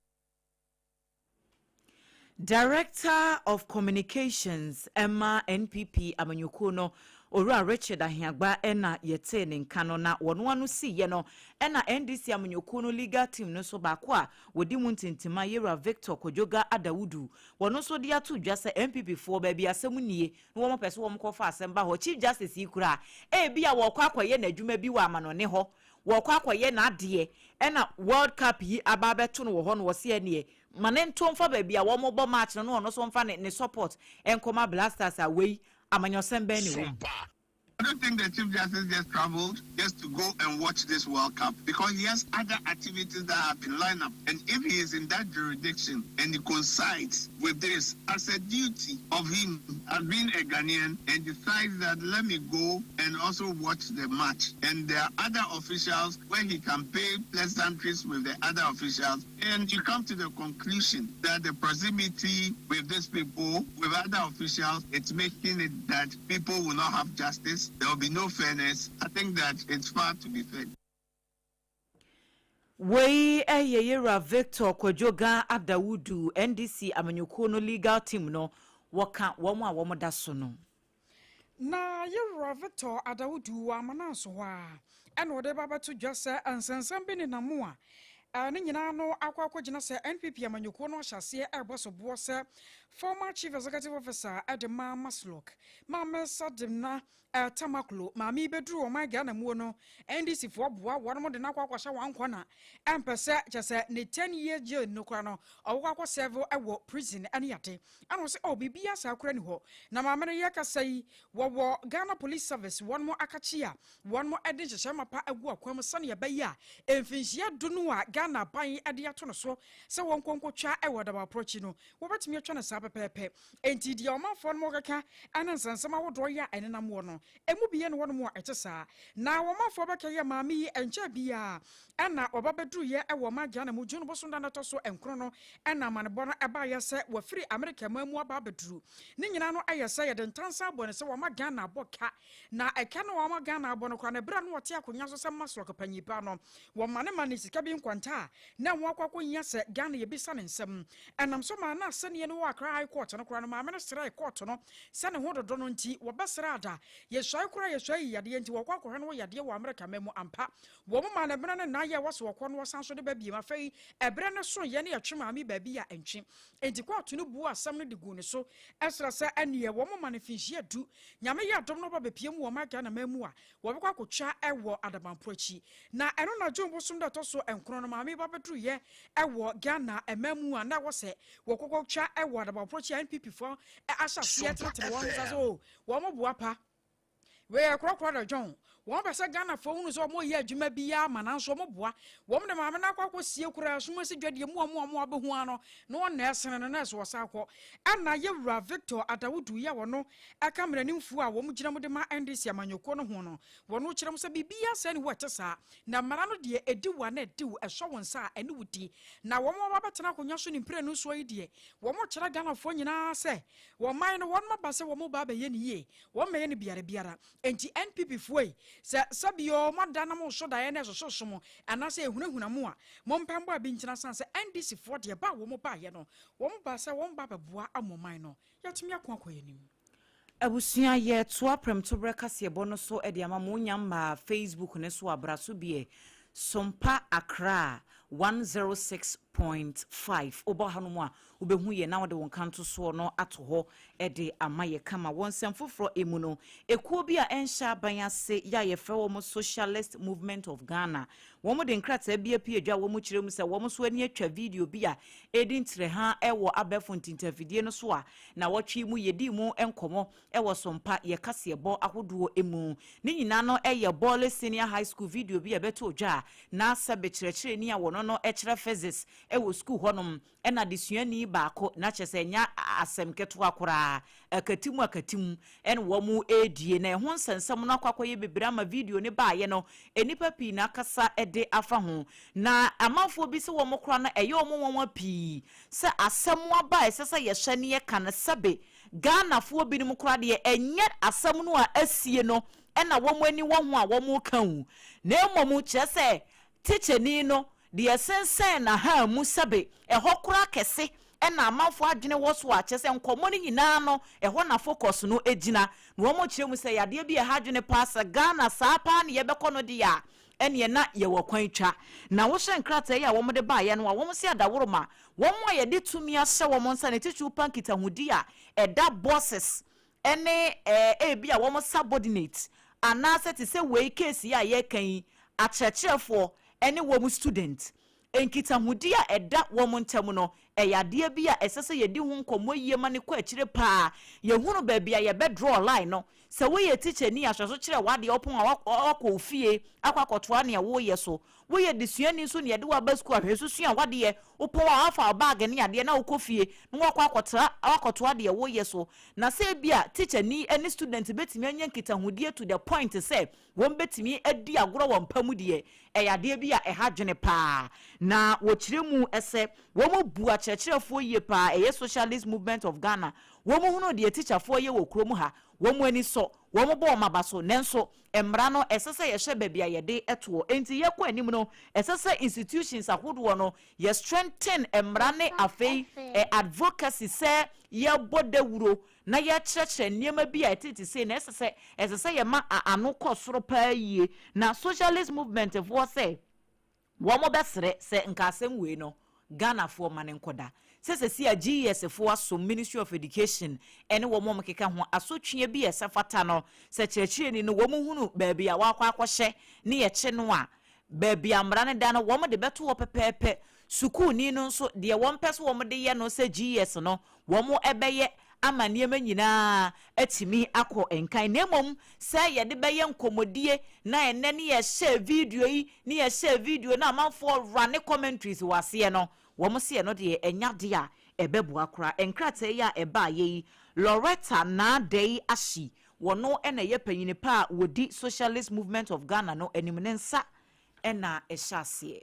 Director of Communications ɛma NPP amanyɔkuo no, Owura Richard Ahiagba, ɛna yɛtee ne nka no. Na wɔn ano siiɛ no, ɛna NDC amanyɔkuo no legal team no so baako a wɔdi mu ntintima, Yewura Victor Kodwoga Adawudu, wɔn nso de ato dwa sɛ NPP foɔ, baabi asɛm nie na wɔn pɛ sɛ wɔn kɔfa asɛm ba hɔ. Chief Justice yi kura ebi a wɔkɔ akɔyɛ n'adwuma bi wɔ amanɔne hɔ, wɔkɔ akɔyɛ n'adeɛ, ɛna World Cup yi aba abɛto no wɔ hɔ no, wɔsi ɛneɛ ma ne nto mfa baabi a wɔn bɔ match no, na ɔno nso mfa ne support nkɔma Black Stars a wei amanyɔsɛm bɛn ne wɔ. I don't think the Chief Justice just traveled just to go and watch this World Cup, because he has other activities that have been lined up. And if he is in that jurisdiction and he coincides with this as a duty of him as being a Ghanaian and decides that let me go and also watch the match. And there are other officials where he can pay pleasantries with the other officials. And you come to the conclusion that the proximity with these people, with other officials, it's making it that people will not have justice. There will be no fairness. I think that it's far to be fair. Wei ɛyɛ Yewura Victor Kwadwoga Adawudu, NDC amanyɔkuo no legal team no, wɔka wɔn a wɔn da so no. Na Yewura Victor Adawudu wɔ amana nso hɔ a, ɛna ɔde ba bɛto dwa sɛ nsɛnsɛm bi nenam a ne nyinaa no akɔ akɔgyina sɛ NPP amanyɔkuo no ahyɛ aseɛ ɛrebɔ so boɔ sɛ former chief executive officer ɛde ma MASLOC, Maame Sedina Tamakloe, maame yi bɛduru ɔman Ghana muo no, NDC foɔ boa wɔn de no akɔ akɔhyɛ wɔn nkɔ na ɛmpɛ sɛ kyɛ sɛ ne 10 year jail no kora no ɔwɔ akɔ serve ɛwɔ prison. Ɛne yate ɛna ɔsɛ ɔ biribi asa akora ni hɔ na maame no yɛ kasa yi, wɔwɔ Ghana Police Service, wɔn mo akakye a wɔn mo de nhyehyɛ mapa agu akwan mu sɛnea ɛbɛyɛ a mfinhyia 10 no a Ghana ban de ato no so sɛ wɔn nkɔnkɔtwa ɛwɔ dabaporɔkyi no, wɔbɛtumi atwa no saa pɛpɛɛpɛ. Enti deɛ ɔmanfoɔ no mo keka ɛne nsɛnsɛm ahodoɔ yɛ a ɛnenam wɔ no emu bi yɛ no wɔnom a ɛte saa na wɔmanfoɔ bɛka yɛ maame yi nkyɛn biara ɛna ɔba bɛduruyɛ ɛwɔ ɔman Ghana mu June bosom da no ɛtɔ so 9 no, ɛna amanebɔ no ɛbaayɛ sɛ wɔfiri Amerika man mu aba abɛduru. Ne nyinaa no ɛyɛ sɛ yɛde ntansa abɔ ne sɛ wɔma Ghana abɔ ka, na ɛka no wɔma Ghana abɔ no koraa na ɛberɛ no wɔte akonnwa so sɛ MASLOC panyin pa no, wɔma ne ma ne sika bi nkwanta a na ɛho akɔ akɔhia sɛ Ghana yɛbisa ne nsɛm. Ɛnam so maa na asɛnniɛ no wɔ Accra High Court no koraa no, maame no srɛɛ court no sɛ ne ho dodo no nti wɔbɛsrɛ ada yɛsuae koraa yɛsuae yi yadeɛ nti wɔkɔ akɔhwɛ no wɔ yadeɛ wɔ Amerika ma mu. Ampa, wɔn maa no ɛberɛ no nnan yɛ wɔ so wɔkɔ no, wɔsan so de ba biem. Afei ɛberɛ no so yɛ ne yɛtwe maame baabi a ɛntwe enti court no bu asɛm no de gu ne so ɛsrɛ sɛ ɛneɛ wɔn ma no mfinhyia 10. Nyame yɛ adom no ɔba bɛpie mu wɔ ɔman Ghana ma mu a, wɔbɛkɔ akɔtwa ɛwɔ adabampo akyi. Na ɛno na June bosom da ɛtɔ so 9 no maame maame ba bɛduruyɛ ɛwɔ Ghana ɛma mu a na ɛwɔ sɛ wɔkɔkɔ twa ɛwɔ adabaporɔkye a NPP foɔ ahyɛ aseɛ tenetene wɔn nsa so wɔn boa pa. Wei yɛ korɔkorɔ da dwɔn. Wɔn pɛ sɛ Ghanafoɔ hunu sɛ wɔn reyɛ adwuma biara ma nanso wɔn boa. Wɔn de maame no akɔ akɔ sie koraa sum ase dwadeɛ mu wɔn a wɔn abɛhu ara no na wɔn na ɛsene no na ɛsɛ wɔsan kɔ. Ɛna Yɛwura Victor Adawudu yi a wɔno ɛka mmaranimfoɔ a wɔn gyina mu de ma NDC amanyɔkuo no ho no, wɔno kyerɛ mu sɛ biribiara sɛɛ ne hɔ a ɛte saa. Na mmara no deɛ ɛdi wo a na ɛdi wo, ɛsɔ wo nsa a ɛne wo di. Na wɔn a wɔabɛtena akonnwa so ne mprenu soɔ yi deɛ, wɔn kyerɛ Ghanafoɔ nyinaa sɛ wɔn man no wɔn aba sɛ wɔn reba abɛyɛ no yie. Wɔn mmɛyɛ no biara biara. Enti NPP foɔ yi, sɛ sɛbi oo mo ada na mo so daeɛ na ɛsososo mo anaasɛ ɛhunahuna mo a, mo mpɛ mbɔ abi nkyena sane sɛ NDC foɔ deɛ ba a wɔn baeɛ no, wɔn baa sɛ wɔn ba abɛboa ama ɔman no yɛatumi ako akɔ yɛn anim. Abusua yɛtoa prɛmtoberɛ kaseɛbɔ no so de ama mo, wonya mmaa Facebook no so a bra so biɛ, Sompa Accra 106.5 wobɔ hanom a wobɛhu yɛn na wode wo nkantosoɔ no ato hɔ de ama yɛ kama. Wɔ nsɛm foforɔ mu no, ekuo bi a ɛnhyɛ aban ase yɛ a yɛfrɛ wɔn Socialist Movement of Ghana, wɔn de nkrataa bi apue dwa a wɔn kyerɛ mu sɛ wɔn nso ani atwa video bi a ɛredi ntrɛha wɔ abɛɛfo ntintafidie no so a nawɔtwe yi mu yɛdii mu nkɔmmɔ wɔ Sompa yɛ kaseɛbɔ ahodoɔ mu. Ne nyinaa no yɛ Bole Senior High School video bi a ɛbɛtoo dwa a na sɛbe kyerɛkyerɛni a wɔno no kyerɛ Physics wɔ sukuu hɔnom na adesuani baako, na kyerɛ sɛ ɛnyɛ asɛm ketewa koraa, akati mu akati mu na wɔredie, na ɛho nsɛnsɛm no akɔ akɔyɛ bebree ama video no baeɛ no, nnipa pii na akasa de afa ho. Na amanfoɔ bi sɛ wɔn koraa no ɛyɛ wɔn nwanwa pii sɛ asɛm aba a ɛsɛ sɛ yɛhwɛ na yɛka no, sɛbe Ghanafoɔ binom koraa deɛ ɛnyɛ asɛm no a asie no na wɔn ani wɔ ho a wɔreka o, na mmom kyerɛ sɛ tikyani no Deɛ ɛsensɛn n'ahaa mu sɛbe ɛhɔ koraa kɛse na amanfoɔ adwene wɔ so a, kyerɛ sɛ nkɔmmɔ no nyinaa no ɛhɔ na focus no gyina. Na wɔn kyerɛ mu sɛ yadeɛ bi a ɛha adwene paa sɛ Ghana saa paa na yɛbɛkɔ no deɛ a, ɛneɛ na yɛwɔ kwan twa. Na wohwɛ nkrataa yi a wɔn de baeɛ no a, wɔn se adaworoma, wɔn a yɛde tumi ahyɛ wɔn nsa ne titiriw pa nkitahodi a ɛda bosses ne ebia wɔn subordinate anaasɛ te sɛ wei case yi a yɛreka yi akyerɛkyerɛfoɔ ne wɔn student nkitahodi a ɛda wɔn ntam no, ɛyɛ adeɛ bi a ɛsɛ sɛ yɛdi ho nkɔmmɔ yie ma no kɔ akyire pa ara. Yɛhunu baabi a yɛbɛ draw line no. Sɛ woyɛ tikyani a, hwɛ so kyerɛ w'adeɛ, wopɔn a woakɔ wo fie akɔ akɔtoa nea woreyɛ so. Woyɛ desuani nso na yɛde wo aba sukuu a, hwɛ so sua w'adeɛ. Wopɔn a, woafa wo baage ne adeɛ na wokɔ fie na woakɔ akɔtra akɔtoa deɛ woreyɛ so. Na sɛ ebia tikyani ne student bɛtumi anya nkitahodie to the point sɛ wɔbɛtumi adi agorɔ wɔ mpa mu deɛ, ɛyɛ adeɛ bi a ɛha adwene pa ara. Na wɔkyerɛ mu sɛ wɔbu akyerɛkyerɛfoɔ yie pa ara, ɛyɛ Socialist Movement of Ghana. Wɔhunu deɛ tikyafoɔ yɛ wɔ kurom ha, wɔn ani sɔ, wɔbɔ wɔn aba so, nanso Mmara no, ɛsɛ sɛ yɛhwɛ baabi a yɛde toɔ. Enti yɛkɔ anim no, ɛsɛ sɛ institutions ahodoɔ no, yɛ strengthen mmara ne afei advocacy sɛ yɛbɔ dawuro na yɛkyerɛkyerɛ nneɛma bi a ɛtete sei no, ɛsɛ sɛ ɛsɛ sɛ yɛma ano kɔ soro paa yie. Na socialist movement foɔ sɛ, Wɔbɛsrɛ sɛ nka asɛm wei no Ghanafoɔ mma no nkɔda. Sɛ sɛsi a GES foɔ asom Ministry of Education ne wɔn a wɔkeka ho asotweɛ bi a ɛsɛ fata no, sɛ kyerɛkyerɛni no wɔn hunu baabi a wakɔ akɔhyɛ ne yɛkye no a, baabi a mmara no da no wɔn de bɛto hɔ pɛpɛɛpɛ. Sukuuni no nso deɛ wɔn pɛ sɛ wɔn de yɛ no sɛ GES no Wɔbɛyɛ ama nneɛma nyinaa atumi akɔ nkan, na mmom sɛ yɛde bɛyɛ nkɔmmɔdie na ɛnnɛ ne yɛhyɛɛ video yi ne yɛhyɛɛ video na amanfoɔ rane commentaries wɔ aseɛ no, wɔn se ɛno deɛ ɛnyɛ adeɛ a ɛbɛboa koraa. Nkrataa yi a ɛbaeɛ yi, Loretta Naa Dei Ashi, wɔno na ɛyɛ panyini pa a wɔdi Socialist Movement of Ghana no anim, ne nsa na ɛhyɛ aseɛ.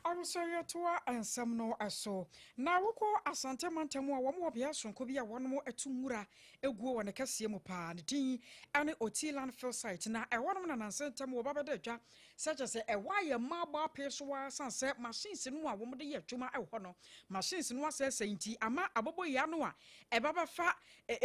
Awosɔreɛtoa nsɛm no so. Na wokɔ Asante mantam a, wɔn wɔ beaɛ soronko bi a wɔnom tu nwura guo wɔ ne kɛseɛ mu paa. Ne din ne Oti Landfill Site. Na ɛhɔnom na nansa ntam wɔba bɛda dwa sɛ kyerɛ sɛ ɛhɔ ayɛ mmaa bɔ apee so ara sane sɛ machines no a wɔde yɛ adwuma wɔ hɔ no, machines no asɛesɛe nti ama aboboyaa no a ɛba bɛfa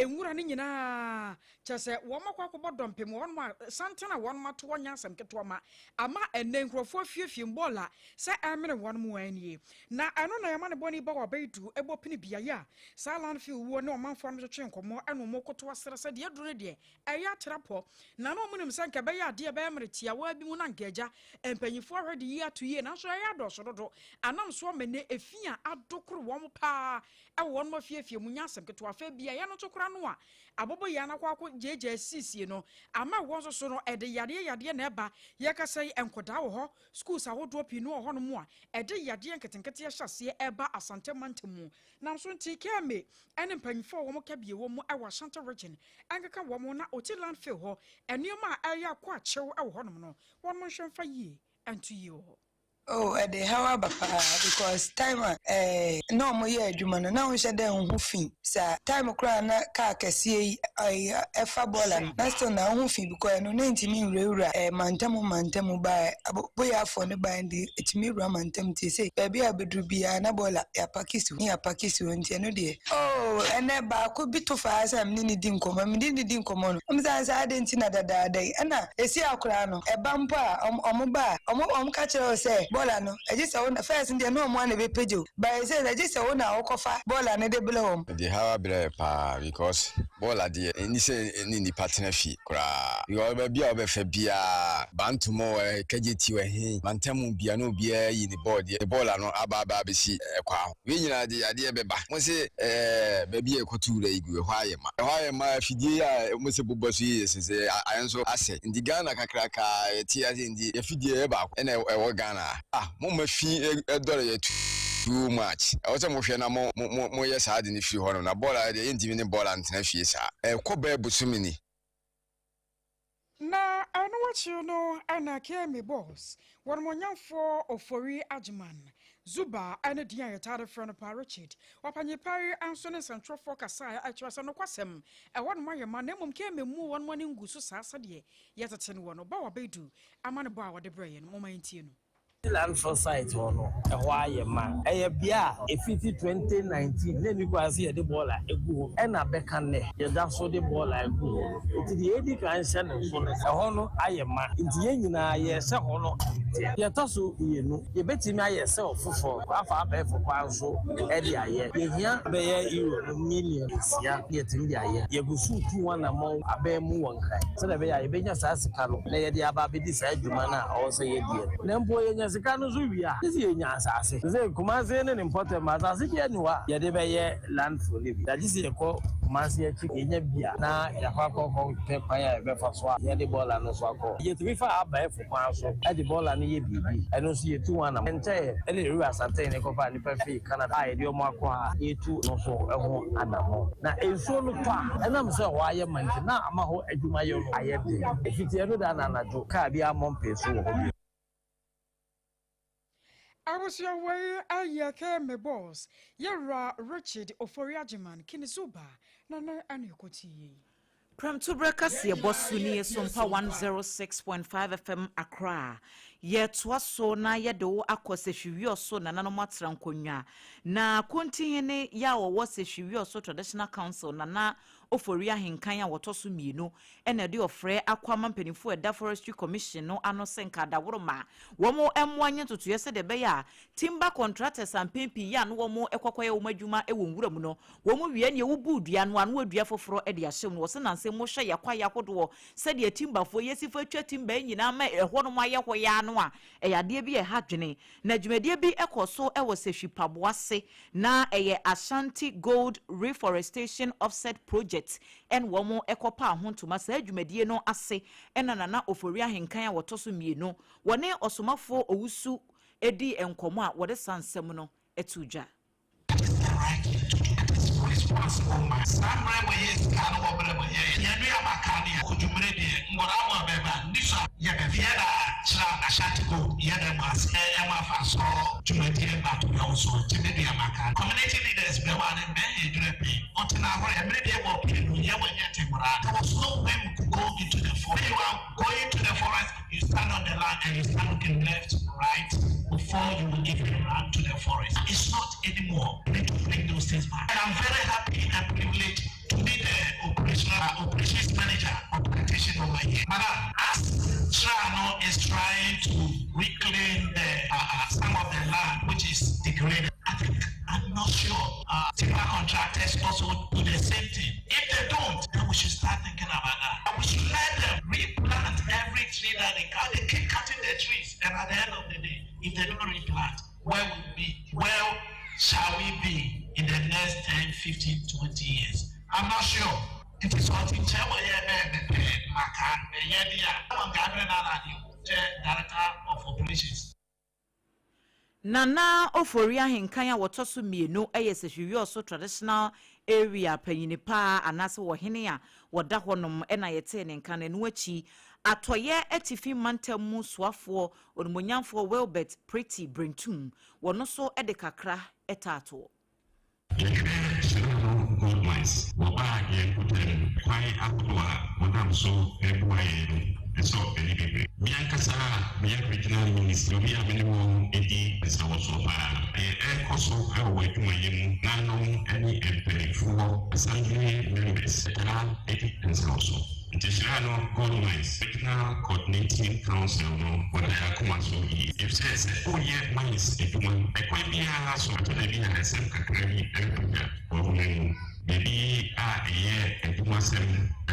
nwura no nyinaa Kyerɛ sɛ, wɔakɔ akɔbɔ dɔmpem wɔ hɔnom a santen a wɔato hɔ nyɛ asɛm ketewa ma ama ɛnnɛ nkurɔfoɔ afiefie mbɔɔla sɛ ɛremene. mene wɔn mu anie. Na ɛno na yɛma ne bɔne ba wɔ abɛyidu ɛbɔ pini beaeɛ a saa landfill wuo ne ɔmanfoɔ no twetwe nkɔmmɔ ɛna ɔmo koto asrɛ sɛ deɛ duro no deɛ ɛyɛ atrapɔ na na ɔmo nim sɛ nka ɛbɛyɛ adeɛ ɛbɛyɛ mmerɛ tiawa bi mu na nka agya mpanyinfoɔ ahwɛ de yi ato yie, nanso ɛyɛ adɔɔso dodo anam so ama ne efi a adokoro wɔn paa ɛwɔ wɔn afiefie mu nya asɛm ketewa. Afɛ beaeɛ no nso kora no a abobɔ yi anakɔ akɔ gyegye asiesie no ama wɔn nso so no ɛde yadeɛ yadeɛ na ɛba. Yɛkasa yi, nkɔdaa wɔ hɔ, schools ahodoɔ pii no wɔ hɔnom a ɛde yadeɛ nketenkete ahyɛ aseɛ ɛba Asante mantam mu. Nam so nti KMA ɛne mpanyinfoɔ a wɔn ka bie wɔ mu ɛwɔ Ashanti Region ɛnkeka wɔn na ɔti landfill hɔ nneɛma a ɛyɛ akɔ akyɛw ɛwɔ hɔnom no, wɔn nhwɛ mfa yie ɛnto yie wɔ hɔ. Oh, ɛde haw aba paa because time a na ɔmo yɛ adwuma no na ɔnhyɛ dɛ nho fi saa time koraa na kaa kɛseɛ yi ɛyi ɛfa bɔɔla no na still na ɔho fi because ɛno na ntumi nwurawura mantam mantam baa aboyaafoɔ no baa de etumi wura mantam. Ti sɛ baabi a bɛduru biara na bɔɔla yɛapark si hɔ ne yɛapark si hɔ, nti ɛno deɛ, oh, ɛnɛ baako bi to faa sɛ mene ne di nkɔmmɔ, mene ne di nkɔmmɔ no ɔmo sɛ ade nti na dadaada yi ɛna esi akora no ɛba mpo a ɔmo ba a ɔmo ka kyerɛ wo sɛ bɔɔla no ɛgye sɛ wo na first deɛ na ɔmo ana bɛpagye o, but ɛsɛ ɛgye sɛ wo na wokɔfa bɔɔla no de brɛ wɔn. Ɛde haw abrɛ paa because bɔɔla deɛ ɛni sɛ ne nipa tena fie koraa because baabi a wɔbɛfɛ biara bantom wɔ kagye ti wɔ he mantam bia na obiara yi ne bɔɔl deɛ ne bɔɔla no aba abɛsi ɛkwa ho. Wei nyinaa de adeɛ bɛba mo se baabi a ɛkɔto wura yi gu ɛhɔ ayɛ ma, ɛhɔ ayɛ ma. Afidie a mo se bobɔ so yi yɛ sɛ ayɛ nso asɛ nti Ghana kakraka yɛte ase nti yɛfidie yɛ baako ɛna ɛwɔ Ghana a mo ma fi ɛdɔre yɛ too much. Ɛwɔ sɛ mohwɛ na mo mo moyɛ saa de ne firi hɔ no na bɔɔla deɛ yɛntumi ne bɔɔla ntena fie saa ɛkɔ bɛɛ bosome ni. Na ɛno akyi no ɛna KMA boss wɔn mɔnyamfoɔ Ofori Agyeman Zuba ɛne deɛ a yɛtaa de frɛ no paa Richard Ɔpanyipa yi nso ne nsɛntwerɛfoɔ kasa a ɛkyerɛ sɛ nokwasɛm ɛwɔ nom ayɛ ma, na mmom KMA mu wɔn ani ngu so saa sɛdeɛ yɛtete no wɔ no ba wabɛdu ama ne bɔ a wɔde brɛ yɛn no. Moma yɛntie no. Landfill site hɔ no, ɛhɔ ayɛ ma. Ɛyɛ bea a efiti 2019 na ni kwan sɛ yɛde bɔɔla egu hɔ, ɛna bɛka nnɛ yɛda so de bɔɔla egu hɔ. Nti deɛ edi kan hyɛ ne nso no, ɛhɔ no ayɛ ma, nti yɛn nyinaa yɛhyɛ hɔ no. Yɛtɔ so mmienu, yɛbɛtumi ayɛ sɛ foforɔ afa abɛɛfo kwan so ɛde ayɛ. Yɛhia bɛyɛ euro no million 6 yɛtumi de ayɛ. Yɛgu so tu wɔn anammɔn abɛn mu wɔ Nkran sɛdeɛ ɛbɛyɛ a yɛbɛnya saa sika no na yɛde aba abɛdi saa adwuma no a ɔwɔ sɛ yɛdeɛ. Na mpo yɛnya sika no nso wie a, sɛ yɛnya asase sɛ Kumase ne ne mpɔtam asase bi ani hɔ a yɛde bɛyɛ landfill no bi, yɛagye sɛ yɛkɔ Kumase akyi yɛnya bi a na yɛakɔ akɔkɔ pɛ kwan a yɛbɛfa so a yɛde bɔɔla no so akɔ. Yɛtumi fa abɛɛfo kwan so ɛde bɔɔla no yɛ biribi, ɛno nso yɛtu ho anam nkyɛn ɛne Ewura Asantɛn ne kɔfa nipa fii Canada a yɛde ɔmo akɔ ha yɛtu no so ɛho anammɔ. Na nsuo no tɔ a, ɛnam sɛ hɔ ayɛ ma nti na ama hɔ adwumayɛ no ayɛ den. Efiti ɛno da na anadwo kaa bi amɔ mpee so wɔ hɔ bi. Abusua, wei ayɛ KMA boss yɛwura Richard Ofori Agyeman King Zuba na ne ɛne ɛkɔtie yi. Prɛmtoberɛ kaseɛbɔ so nie, Sompa 106.5 FM Accra. Yɛtoa so na yɛde wo akɔ Sehwiwiɔ so nananom atena nkonnwa na kontihene yɛ a wɔwɔ Sehwiwiɔ so Traditional Council, Nana Ofori Ahenkan a wɔtɔ so mmienu, ɛna ɛde ɔfrɛ akɔ ama mpanimfoɔ ɛda Forestry Commission no ano sɛ nka adaworoma wɔn mmoa nye ntotoeɛ sɛdeɛ ɛbɛyɛ a timber contractors ampɛn pii yɛ ano wɔn kɔkɔyɛ wɔn adwuma wɔ nwura mu no, wɔn wie ne ɛwobu dua no ano adua foforɔ de ahyɛ mu no. Wɔsɛ nansɛm mo hwɛ yɛ kwaeɛ ahodoɔ sɛdeɛ timberfoɔ yɛsi fa atwa timber nyinaa ma ɛhɔnom ayɛ hɔ yɛ ano a ɛyɛ adeɛ bi a ɛha dwene. Na dwumadie bi kɔ so wɔ Sehwi Paboase na ɛyɛ Ashanti Gold Reforestation Offset Project ɛna wɔn kɔpa ho ntoma. Saa dwumadie no ase ɛna Nana Ofori Ahenkan a wɔtɔ so mmienu wɔne ɔsomafoɔ Owusu edi nkɔmɔ a wɔde sa nsɛm no to dwa. Responsible man saa mmerɛ wɔyɛ sika no wɔ berɛ mo yɛ yɛn nnuaba ka ne odwumire deɛ nkɔdaa mo abɛba ni so a yɛbɛfeɛ na kyerɛ Ashanti Gold yɛdɛ mo ase ɛmo afa so dwumadie bato bɛ wo so nti me nua maka community leaders bɛ wa ne mbɛn yɛ dwuma pii ɔtena hɔ mmerɛ bi ɛwɔ pii no yɛ wɔ nyɛ temmora. There was no way we could go into the forest. When you are going to the forest, you stand on the line and you start looking left, right, before you will even run to the forest. It's not anymore. We need to bring those things back. And I'm very happy and privileged to be the operations manager of plantation over here. Madam, as CHRAN is trying to reclaim some of the land degraded. I think, I'm not sure. Timber contractors also do the same thing. If they don't, then we should start thinking about that. And we should let them replant every tree that they cut. They keep cutting the trees, and at the end of the day, if they don't replant, where will we be? Where shall we be in the next 10, 15, 20 years? I'm not sure. It is what in Director of Operations. Nana Ofori Ahenkan a wɔtɔ so mmienu yɛ Sefwi Wiawso Traditional Area panyini paa anaasɛ ɔhene a wɔda hɔnom na yɛtee ne nka no. Ɛno akyi, Atɔeɛ Atifi Mantam mu soafoɔ Onimuonyamfoɔ Wilbert Pretty Brentum, wɔno nso de kakra taa toɔ. Yɛhwɛ Sierra Gold Mines, wɔbaa yɛn mpɔtam kwan ahodoɔ a wɔnam so reboa yɛn no sɔ ani bebree. Me ankasa a meyɛ Regional Minister, obi a me ne wɔn di nsawɔsoɔ pa ara. Deɛ ɛrekɔ so wɔ wɔn adwumayɛ mu, nanom ne mpanimfoɔ, Assembly members, taa di nsawɔsoɔ. Nti Sierra Gold Mines Regional Coordinating Council no wɔda yɛn akoma so yie efisɛ sɛ woreyɛ mines adwuma no ɛkwan biara so ɛtɔ da bi a nsɛm kakra bi bɛpagya w'ahoma mu, biribi a ɛyɛ adwumasɛm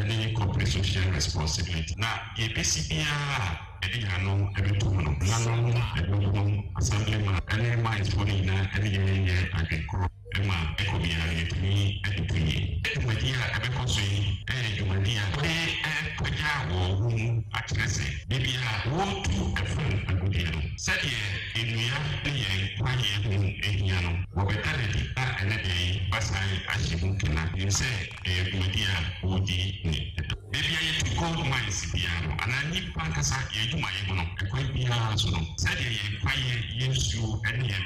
ne corporate social responsibility na deɛ ɛbɛsi biara a yɛde yɛn ano bɛto mu no, nanom, ɛdɔm, assemblyman ne mines foɔ no nyinaa ne yɛn yɛ adwene korɔ. Ma ɛkɔ biara no, yɛtumi de to yie. Dwumadi a ɛbɛkɔ so yi yɛ dwumadi a wɔde repagya wɔn ho mu akyerɛ sɛ baabi a wɔretu fam agudeɛ no, sɛdeɛ nnua ne yɛn kwaeɛ ho hia no, wɔbɛda no adi na ɛnnɛ da yi wɔasan ahyɛ mu kena. Menim sɛ ɛyɛ dwumadi a wɔredi ne dɔ. Baabi a yɛtu gold mines biara no, anaa nnipa ankasa yɛn adwumayɛ mu no, ɛkwan biara so no, sɛdeɛ yɛn kwaeɛ, yɛn nsuo ne yɛn.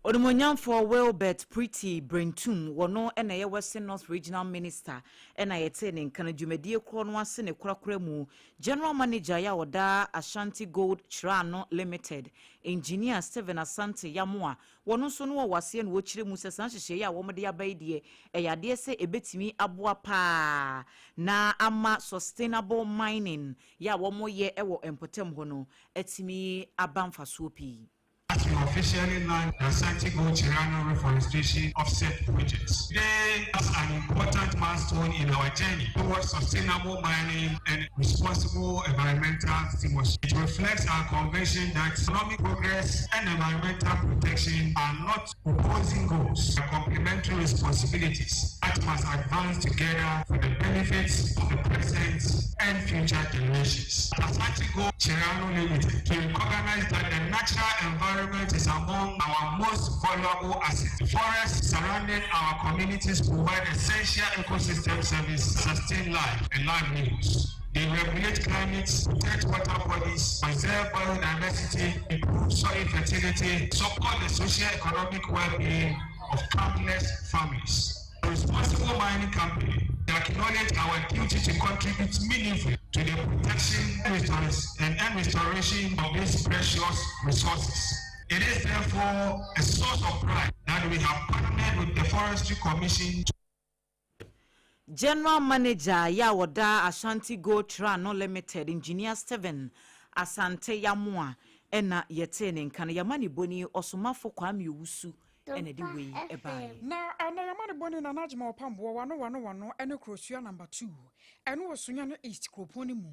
Onimuonyamfoɔ Wilbert Pretty Brentum, wɔno na ɛyɛ Western North Regional Minister na yɛtee ne nka no dwumadie korɔ no ase ne korakora mu. General Manager yɛ a ɔda Ashanti Gold Chirano Limited, Engineer Stephen Asante Yamoah, wɔno nso no wɔ aseɛ na ɔkyerɛ mu sɛ saa nhyehyɛeɛ a wɔde aba yi deɛ ɛyɛ adeɛ sɛ ɛbɛtumi aboa paa na ama sustainable mining yɛ a wɔyɛ wɔ mpɔtam hɔ no atumi aba mfasoɔ pii. As we officially launch the Ashanti Gold Chirano Reforestation Offset Project, today as an important milestone in our journey towards sustainable mining and responsible environmental stewardship. It reflects our conviction that economic progress and environmental protection are not opposing goals, but complementary responsibilities that must advance together for the benefits of the present and future generations. At Ashanti Gold Chirano Limited, we recognize that the natural environment is among our most valuable assets. The forests surrounding our communities provide essential ecosystem service, sustain life and livelihoods. They regulate climate, protect water bodies, preserve biodiversity, improve soil fertility, support the socio-economic well-being of countless families. A responsible mining company acknowledge our duty to contribute meaningfully to the protection and restoration of these precious resources. It is therefore a source of pride that we have partnered with the Forestry Commission. General Manager yɛ a wɔda Ashanti Gold Chirano Limited, Engineer Stephen Asante Yamoah ɛna yɛtee ne nka no. Yɛma ne bɔni ɔsomafo Kwame Owusu ɛna de wei ɛbaeɛ. Na ɛnɛ yɛma ne bɔne Nana Agyema Ɔpamboɔ wano wano wano ɛne Kurosua Number 2 ɛno wɔ Sunyani East kuropɔn no mu.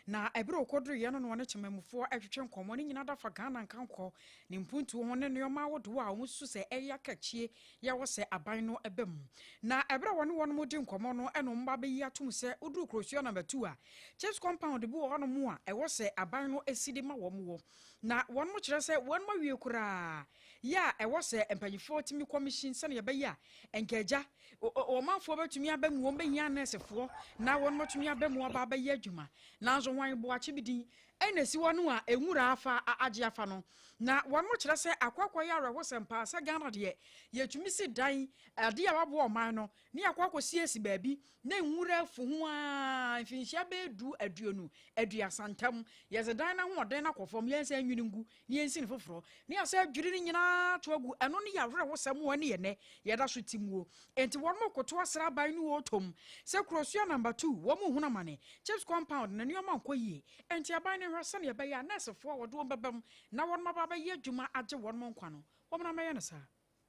Na ɛberɛ a ɔkɔduruiɛ no na ɔne kyemamufoɔ ɛtwetwe nkɔmmɔ ne nyina da fa Ghana nkankɔ ne mpuntuo ho ne nneɛma ahodoɔ a wɔn susu sɛ ɛyɛ akakyie yɛwɔ sɛ aban no ɛba mu. Na ɛberɛ a wɔne wɔn di nkɔmmɔ no ɛna wɔn ba bɛyi atom sɛ woduru Kurosua Number 2 a CHPS compound bi wɔ hɔnom a ɛwɔ sɛ aban no esi de ma wɔn wɔ. Na wɔn kyerɛ sɛ wɔn awie koraa yɛ a ɛwɔ sɛ mpanyinfoɔ tumi commission sɛnea ɛbɛyɛ a nkagya ɔmanfoɔ bɛtumi aba mu, wɔn bɛhia nɛɛsefoɔ na wɔn bɛtumi aba mu aba abɛyɛ adwuma. Nanso wɔn boakye bi din ɛna esi hɔ no a nwura afa agye afa no. Na wɔn kyerɛ sɛ akɔakɔ yɛ awerɛhosɛm paa sɛ Ghana deɛ yɛtumi si dan adeɛ a waboa ɔman no ne akɔ akɔsiesie baabi na nwura afu ho a mfinhyia bɛyɛ 10, 20, 30 ntam yɛsɛ dan no ahoɔden no akɔ fam, yɛnsa nwini ngu ne yɛnsi no foforɔ ne yɛsɛ adwiri no nyinaa to agu. Ɛno ne yɛ awerɛhosɛm wɔ ne yɛ nɛ yɛda so ti muo. Enti wɔn mo koto asra aban no wɔ tom sɛ Kurosua Number 2 wɔn mo hunu amane CHPS compound na nneɛma nkɔ yie, enti aban no nhwɛ sɛnea ɛbɛyɛ a nɛɛsefoɔ a wɔde wɔn bɛba mu na wɔnom aba abɛyɛ adwuma agye wɔnom nkwa no, wɔmmra mmɛyɛ no saa.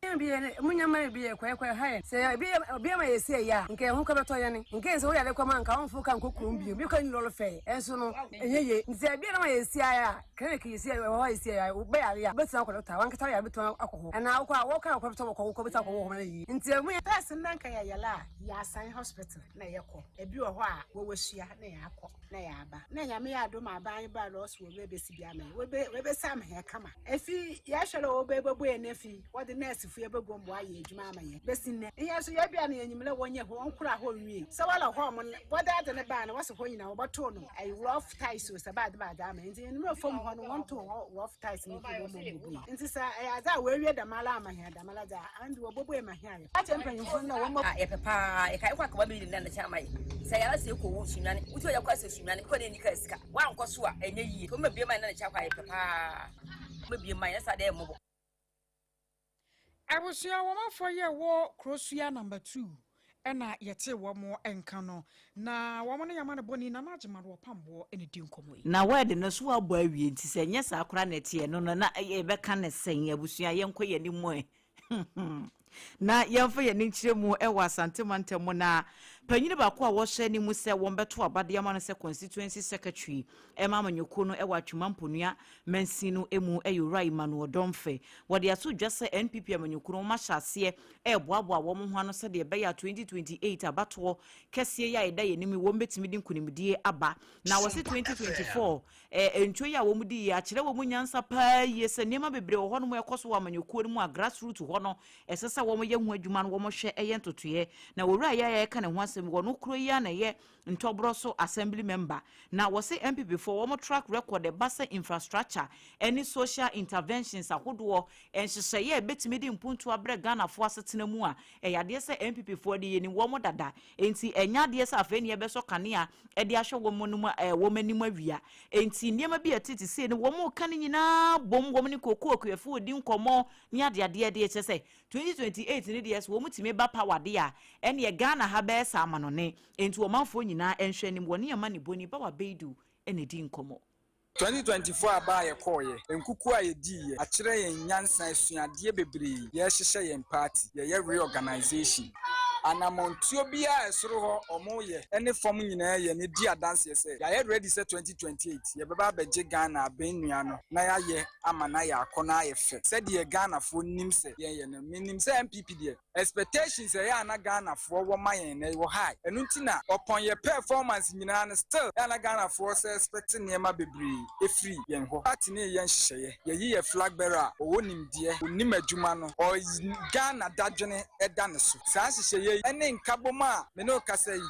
Munya ma bi yɛ kwɛkwɛ ha yɛ sɛ ebi obi ma yɛ sɛ yɛ a nka ɛho kɔ bɛtɔ yɛne nka sɛ woyare kɔ ma nka womfo ka nkɔ kurom bio bi kɔ nyi lɔre fɛ ɛnso no ɛnyɛ ye nti sɛ ebi na ma yɛ si ayɛ a clinic yɛ si ɛwɔ hɔ yɛ si ayɛ wobɛyare a wobɛtumi akɔ dɔkta wankasa woyare bɛtumi akɔ hɔ anaa wokɔ a wɔka wokɔ bɛtɔ wɔkɔ wokɔ bɛtumi akɔ wɔ hɔ ma no yie nti ɛmu yɛ First na nka yɛyare a yɛasan hospital na yɛkɔ ebi wɔ hɔ a wɔwɔ sua na yɛakɔ na yɛaba na Nyame yɛ adom a aban ba na ɔso wɔ bɛsi bi ama yɛ wɔbɛsi ama yɛ kama efi yɛhwɛ dɛ wɔbɛbɛbɔ yɛn afi wɔde nɛɛsefo yɛbɛgu mbɔ ayɛ adwuma ama yɛ bɛsi nnɛ yɛn nso yɛbia no yɛnyim dɛ wɔnyɛ hɔ wɔnkora hɔ nwie sɛ wɔla hɔ ɔmo wɔde ade ne baa no wɔsɛ hɔ nyinaa wɔbɛtoo no ɛyɛ rough tiles o sɛ baade baade ama nti yɛn mmerɛ fam hɔ no wɔntoo hɔ rough tiles no kuro mɔ mɔbue nti sɛ ɛyɛ adze a wɔawie dɛm ala ama hɛn dɛm ala dze a ɛnde wɔbɔbɔ yɛ ma hɛn ayɛ akyɛ mpanyimfo no na wɔmmɔ yɛpɛ paa yɛka yɛkɔ akaba bi na nakyɛ ama yɛ sɛ yɛara sɛ yɛkɔ wɔ Sunyani wotu yɛkɔ asɛ Sunyani kɔ ne ani ka sika woankɔ so a ɛnyɛ yie wɔma bie ma na nakyɛ akɔ a yɛpɛ paa wɔma bie ma yɛ sa dɛ mmɔbɔ. Abusua wɔn afɔ yɛ wɔ Kurosua number 2 ɛna yɛte wɔn nka no na wɔn ne yɛma no bɔne Nana Agyemado Ɔpamboɔ ɛna di nkɔmmɔ yi. Na word no so abɔ awie nti sɛ ɛnyɛ saa koraa na ɛteɛ no no na yɛbɛka ne sɛn? Abusua, yɛnkɔ yɛn anim ɛ na yɛmfa yɛn ani nkyerɛ mu wɔ Asante mantam mu. Na panyin baako a wɔhyɛ ne mu sɛ wɔmbɛto aba de ama no sɛ constituency secretary ɛma amanyɔkuo no wɔ Atwima Mponua mansin no mu yɛ Owura Emmanuel Domfe. Wɔde ato dwa sɛ NPP amanyɔkuo no wɔahyɛ aseɛ ɛreboaboa wɔn ho ano sɛdeɛ ɛbɛyɛ a 2028 abatoɔ kɛseɛ yi a ɛda yɛn anim yi wɔn bɛtumi de nkonimdie aba. Na wɔse 2024 ntuo yi a wɔn di yi akyerɛ wɔn nyansa paa yie sɛ nneɛma bebree wɔ hɔnom a ɛkɔ so wɔ amanyɔkuo no mu a grassroot hɔ no ɛsɛ sɛ wɔn yɛ ho adwuma no wɔn hwɛ ɛyɛ ntotoeɛ. Na wɔwura yɛ a yɛka ne ho asɛm wɔn kuro yi a na ɛyɛ Ntɔborɔ so assembly member. Na wɔse NPP foɔ wɔn track record ɛba sɛ infrastructure ɛne social interventions ahodoɔ nhyehyɛeɛ a ɛbɛtumi de mpuntuo abrɛ Ghanafoɔ asetena mu a, ɛyɛ adeɛ sɛ NPP foɔ de yɛnim wɔn dada, enti ɛnyɛ adeɛ sɛ afei ne yɛbɛsɔ kanea de ahwɛ wɔn anim wɔn anim awia. Enti nneɛma bi a ɛtete sei no wɔn reka ne nyinaa bom, wɔn ne kookoo akuafoɔ redi nkɔmmɔ ne adeadeɛ deɛ kyerɛ sɛ 2028 no deɛ sɛ wɔn tumi ba power deɛ a, ɛneɛ Ghana ha bɛyɛ sɛ amanɔne. Enti ɔmanfoɔ nyinaa nhwɛ anim, wɔne amanebɔni Bawa Baidu na ɛdi nkɔmmɔ. 2024 aba a yɛkɔɔeɛ, nkukuo a yɛdiiɛ akyerɛ yɛn nyansa, asuadeɛ bebree, yɛrehyehyɛ yɛn party, yɛyɛ reorganization. Anamɔntuo biara a ɛsoro hɔ wɔyɛ ne fam nyinaa yɛ no di adanseɛ sɛ yɛayɛ ready sɛ 2028 yɛbɛba abɛgye Ghana abɛn nnua no na yɛayɛ ama no ayɛ akɔnnɔ ayɛ fɛ sɛdeɛ Ghanafoɔ nim sɛ yɛyɛ no. Menim sɛ NPP deɛ expectations ɛyɛ a na Ghanafoɔ wɔ ma yɛn no ɛwɔ high, ɛno nti na upon yɛ performance nyinaa no still ɛyɛ a na Ghanafoɔ sɛ expect nneɛma bebree ɛfiri yɛn hɔ. Party no reyɛ nhyehyɛeɛ, yɛyi yɛ flag bearer a ɔwɔ nimdeɛ, ɔnim adwuma no, ɔy Ghana dadwene da ne so. Saa nhyehyɛeɛ yi ne nkabom a me ne wo kasa yi,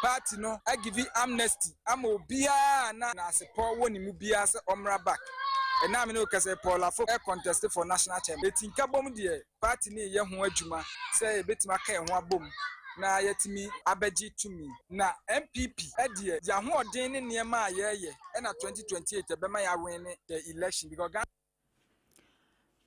party no agivi amnesty ama obiara a na n'asepɔ wɔ ne mu biara sɛ ɔmmra back. Ɛnnɛ a me ne wo kasa yi, Paul Afo contest for national chairman. Eti nkabom deɛ, party no reyɛ ho adwuma sɛ yɛbɛtumi aka yɛn ho abom na yɛatumi abɛgye tumi. Na NPP deɛ, yɛn ahoɔden ne nneɛma a yɛreyɛ na 2028 ɛbɛma yɛawin the election because Ghana.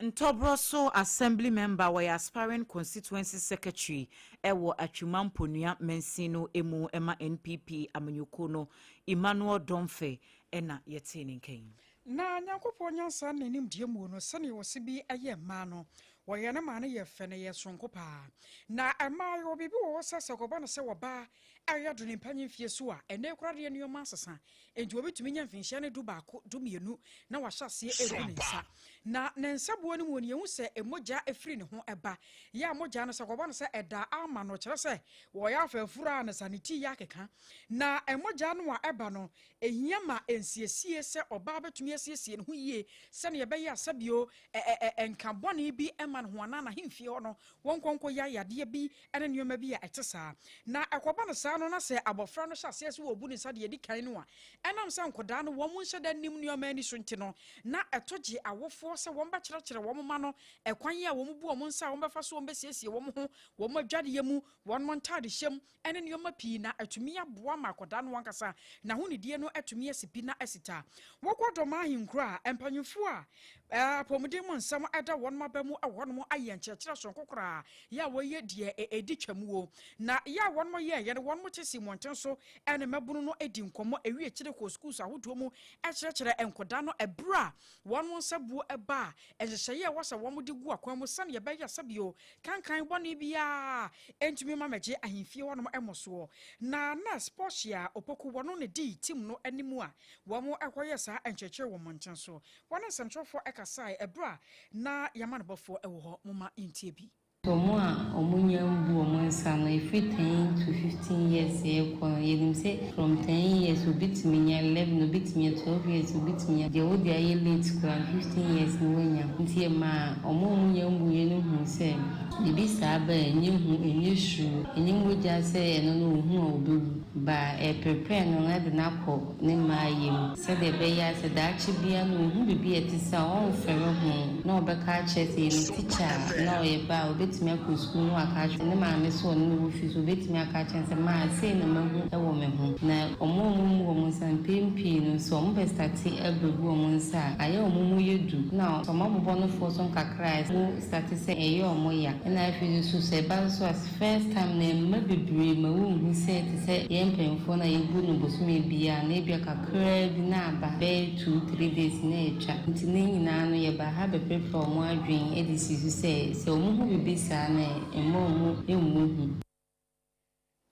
Ntɔborɔ so assembly member, wɔyɛ aspiring constituency secretary ɛwɔ Atwima Mponua mansin no mu ma NPP amanyɔkuo no, Emmanuel Domfe ɛna yɛtee ne nka yi. Na Nyankopɔn nyansa ne ne nimdeɛ mu no, sɛnea wɔse bi yɛ mmaa no, wɔyɛ no maa no yɛ fɛ na ɛyɛ soronko paa. Na mmaa, yɛwɔ biribi wɔ hɔ sɛ, sɛ ɛkɔba no sɛ ɔbaa reyɛ ado ne mpanyin mfie so a, ɛnnɛ koraa deɛ nneɛma asesa. Enti obi tumi nya mfinhyia no 11, 12 na wahyɛ aseɛ rebu ne nsa. Na ne nsabuo no mu no, yɛhu sɛ mogya firi ne ho ba. Yɛ a mogya no, sɛ ɛkɔba no sɛ ɛda ama no, kyerɛ sɛ wɔyɛ afafuro a ne sa ne ti yɛ akeka. Na mogya no a ɛba no, Ehia ma nsiesie sɛ ɔbaa bɛtumi asiesie ne ho yie sɛdeɛ ɛbɛyɛ a sɛbio ɛ-ɛ-ɛ nka bɔne bi mma ne ho anaa n'ahemfie hɔ no wɔnkɔ nkɔyɛ yadeɛ bi ne nneɛma bi a ɛte saa. Na ɛkɔba no saa no na sɛ abɔfra no hyɛ aseɛ sɛ ɔrebu ne nsa deɛ ɛdi kan no a, ɛnam sɛ nkwadaa no wɔn nhyɛ da nnim nneɛma ani so nti no, na ɛto gye awofoɔ sɛ wɔbɛkyerɛkyerɛ wɔn mma no ɛkwan a wɔbu wɔn nsa a wɔbɛfa so wɔbɛsiesie wɔn ho, wɔn adwadeɛ mu, wɔn ntadehyɛ mu, ne nneɛma pii na atumi aboa ma akwadaa no ankasa n'ahonidie no atumi asi pi na asi ta. Wɔkɔ Dɔm ahenkuro a, mpanyimfoɔ a Apɔmuden mu nsɛm da wɔnom aba mu wɔ hɔnom ayɛ nkyerɛkyerɛ soronko koraa yɛ a wɔyɛ deɛ ɛdi twam o. Na yɛ a wɔnom yɛɛyɛ no wɔnom te sii mmɔnten so ne mmabunu no di nkɔmmɔ ɛwi akyire kɔɔ sukuus ahodoɔ mu kyerɛkyerɛ nkɔdaa no ɛberɛ a wɔnom nsa buo ba a nhyehyɛeɛ a ɛwɔ sɛ wɔnom de gu akwan mu sɛdeɛ ɛbɛyɛ a sɛbio kankan bɔne biara ntumi ma mɛgye ahemfie hɔnom mmɔsoɔ. Na Nurse Portia Opoku wɔno na ɛdii team no anim a wɔn kɔyɛɛ saa nkyerɛkyerɛ wɔ mmɔnten so. Wɔne nsɛmtwerɛfoɔ kasaeɛ ɛberɛ a na yɛn amanebɔfoɔ wɔ hɔ. Momma yɛntie bi. Wɔn a wɔnnya mbu wɔn nsa no, ɛfiri ten to 15 years rekɔ no, yɛnim sɛ from 10 years obi tumi nya, 11 obi tumi nya, 12 years obi tumi nya, deɛ wode ayɛ late koraa no 15 years no woanya. Nti yɛmaa wɔn a wɔnnya mbuiɛ no huu sɛ biribi saa ba a, ɛnyɛ hu, ɛnyɛ suro, ɛnyɛ mogya sɛ ɛno no ɔhu a ɔbɛwu, but ɛreprepare no na de no akɔ ne mmaayɛ mu. Sɛdeɛ ɛbɛyɛ a sɛ daakye biara no ɔhu biribi a ɛte saa a, ɔremfɛre ho na ɔbɛka akyerɛ sɛ ɛyɛ ne tikya a na ɔyɛ ba a, ɔbɛtumi akɔ sukuu na waka akyerɛ ne maame sɛ ɔne no wɔ fie so ɔbɛtumi aka akyerɛ no sɛ, Maa, sei na mahu wɔ me ho. Na wɔn a wɔmmu wɔn nsa no, mpɛn pii no, sɛ wɔbɛstate abrɛgu wɔn nsa a, ayɛ wɔn mu yɛ du. Na sɛ wɔabobɔ no foɔ so nkakra a, wɔstate sɛ ɛyɛ wɔn ya. Ɛna afei nso sɛ ɛba nso a, First time no mma bebree ma wonhu sɛ te sɛ yɛn mpanyinfoɔ no a yɛbu no bosome biara no ebia kakraa bi na aba bɛyɛ 2, 3 days na atwa nti ne nyinaa no yɛba ha bɛpirapira wɔn adwene de si so sɛ sɛ wɔn hu biribi saa no a mma wɔn mmɔ hu.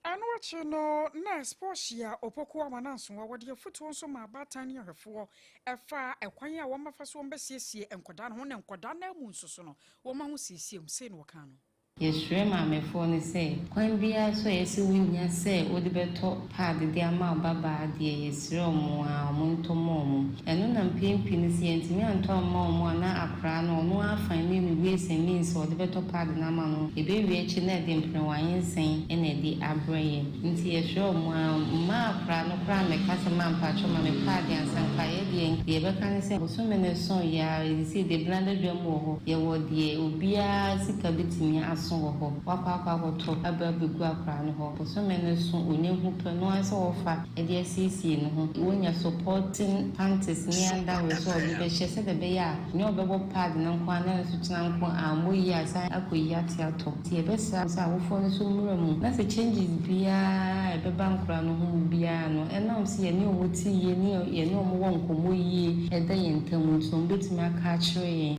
Ɛno akyi no, Nurse Portia Opoku Amanansoa, wɔde afotuo nso maa abaatan ne ahwɛfoɔ ɛfa ɛkwan a wɔbɛfa so wɔbɛsiesie nkwadaa no ho ne nkwadaa no amu nso so no wɔn ahosiesie mu. Sei na wɔkaa no. Yɛsrɛ maamefoɔ no sɛ, kwan biara so a ɛyɛ sɛ wonya sɛ wode bɛtɔ paade de ama wo babaa deɛ, yɛsrɛ wɔn ara wɔntɔ mma wɔn. Ɛno na mpɛn pii no sɛ yɛantumi antɔ amma wɔn a na akoraa no ɔno ara find ne ways and means a ɔde bɛtɔ paade no ama no, ɛbɛwie akyi na ɛde mperewansɛn na ɛde abrɛ yɛn. Nti yɛsrɛ wɔn ara, mma akoraa no koraa mmɛka sɛ ma mpakyɛw ma me paade ansa, nka yɛ deɛ deɛ yɛbɛka ne sɛ bosome no so yɛ ara, seesei deɛ blanda dwam wɔ hɔ, yɛwɔ deɛ obiara sika bɛtumi aso wɔ hɔ, wakɔ akɔ akɔtɔ aba abɛgu akoraa no hɔ, bosome no so ɔnya hu pɛ, no ara sɛ ɔfa de asiesie ne ho, wɔnya supporting panties ne underwear sɛ ɔde bɛhyɛ sɛdeɛ ɛbɛyɛ a nyɛ ɔbɛbɔ pad no nko ara na nso kyena nko ammɔ yie a san akɔyi ate atɔ. Nti yɛbɛsrɛ sɛ awofoɔ no nso mmra mu na sɛ changes biara a ɛbɛba nkwadaa no ho mu biara no, ɛnam sɛ yɛne wɔn te yie ne yɛne wɔn wɔ nkɔmmɔ yie da yɛn ntam nti no, wɔbɛtumi aka akyerɛ yɛn.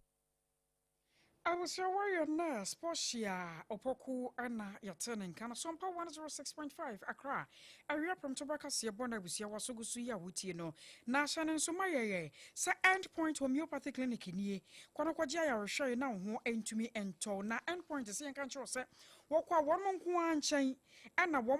Abusua Warrior Nurse Portia Opoku na yɛte ne nka no Sompa 106.5 Accra Awia Prɛmtoberɛ kaseɛ bɔ no abusua waso gu so yi a wotie no na hyɛ no nso ma yɛyɛ sɛ End Point Homeopathy Clinic nie kɔ no kɔgye ayarehwɛ na wo ho ntumi ntɔ na End Point sɛ yɛnka nkyerɛ sɛ wɔkɔ a wɔn nko ara nkyɛn ɛna wɔn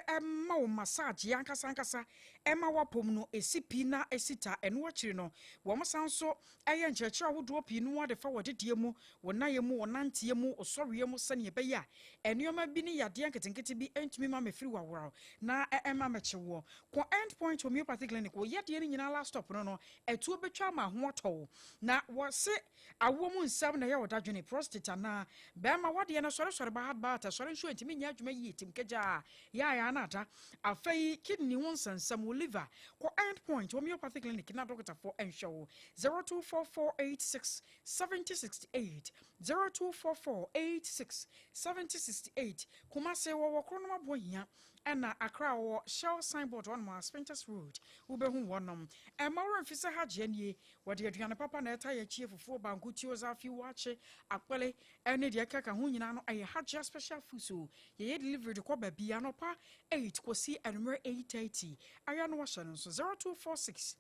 ɛma wo massage ankasa ankasa ɛma wapom no ɛsi pi na ɛsi ta. Ɛno akyiri no wɔn san so ɛyɛ nkyerɛkyerɛ ahodoɔ pii no ara de fa w'adedie mu, wo nnaeɛ mu, wo nanteɛ mu, wo sɔreɛ mu sɛdeɛ ɛbɛyɛ a nneɛma bi ne yadeɛ nketenkete bi ntumi mma mɛfiri w'aworaw na ɛmma mɛkye woɔ. Kɔ End Point Homeopathy Clinic, wo yadeɛ no nyinaa last stop no no, atuo bɛtwa ama ho atɔ wo. Na wɔse awoɔ mu nsɛm na ɛyɛ wo dadwene, prostate anaa bɛrima wadeɛ no sɔresɔre ba hard bath, ɛsɔre nso ɛntumi nyɛ adwuma yie, tim kagyaa, yaayaa na ada. Afei kidney ho nsɛnsɛm, wo liver, kɔ End Point Homeopathy Clinic na dɔkotafoɔ nhwɛ wo. 024486 7068, 024486 7068. Kumasi wɔwɔ Kronom Abohia ɛna Accra wɔwɔ Shell signboard hɔnom a Spintex Road wobɛhu wɔnom. Ɛmma wo werɛ mfi sɛ Hajia nie, wɔde aduane papa na ɛta yɛn akyi, fufuo, banku, tuo, zafi, waakye, akpele ɛne deɛ ɛkeka ho nyinaa no ɛyɛ Hajia special foods o. Yɛyɛ delivery de kɔ baabi anɔpa 8 kɔsi anwummerɛ 8:30. Ayɛ na wahyɛ no nso 0246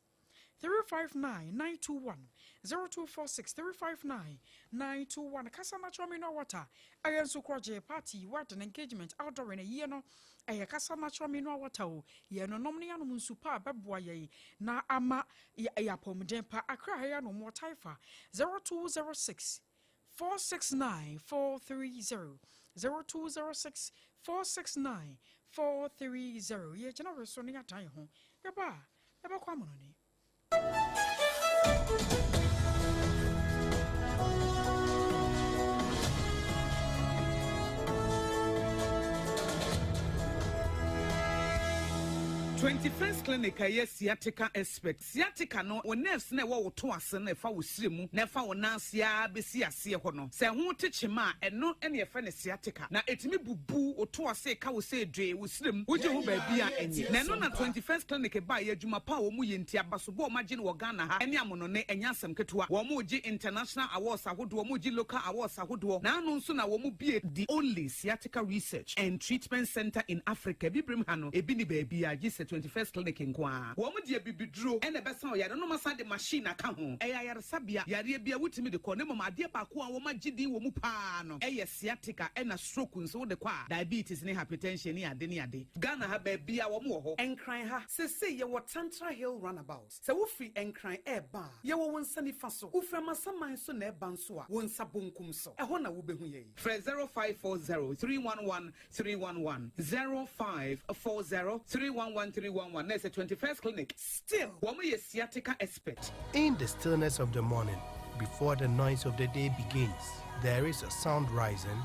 359 921, 0246 359 921. Kasa Natural Mineral Water ɛyɛ nso korɔgye party, wedding, engagement, outdooring, ayie no ɛyɛ Kasa Natural Mineral Water o. Yɛn nonom ne yɛanom nsu pa a bɛboa yɛn na ama yɛ apɔmuden pa. Accra ha yɛanom wɔ Taifa 0206 469 430, 0206 469 430. Yɛgyina wɔ so ne yɛatan yɛn ho yɛba a yɛbɛkɔ amonɔne. 21st Clinic a ɛyɛ sciatica expert. Sciatica no, wo nerves no a ɛwɔ wo to ase no a ɛfa wo srɛ mu na ɛfa wo nan ase ara bɛsi aseɛ hɔ no, sɛ ɛho te kyema a, ɛno na yɛfrɛ no sciatica. Na ɛtumi bubu wo to ase ka wo sɛ dwee wo srɛ mu, wogye ho baabi a ɛnyɛ. Na ɛno na 21st Clinic baeɛ, adwuma pa a wɔyɛ nti, abasobɔ a wɔagye no wɔ Ghana ha ne amonone, ɛnyɛ asɛm ketewa. Wɔregye international awards ahodoɔ, wɔregye local awards ahodoɔ, na ano nso na wɔbue the only Sciatica Research and Treatment Centre in Africa, Abibirem ha no, ebi nni baabiara gye sɛ 21st Clinic nko ara. Wɔn de abibiduro na ɛbɛsa ɔyare no, na wɔasan de machine aka ho. Ɛyɛ ayaresabea, yareɛ biara wotumi de kɔ, na mmom adeɛ baako a wɔagye din wɔ mu pa ara no yɛ sciatica ɛna stroke nso wode kɔ a, diabetes ne hypertension ne ade ne ade. Ghana ha baabiara wɔn wɔ hɔ. Nkran ha, seesei yɛwɔ Tantra Hill Runabout. Sɛ wofiri Nkran reba a, yɛwɔ wo nsa nifa so. Wofiri Amasaman nso na ɛreba nso a, wo nsa bonkum so. Ɛhɔ na wobɛhu yɛn. Frɛ 0540 311 311, 0540 311 311 na ɛsɛ 21st Clinic. Still. Wɔn yɛ sciatica expert. In the stillness of the morning, before the noise of the day begins, there is a sound rising,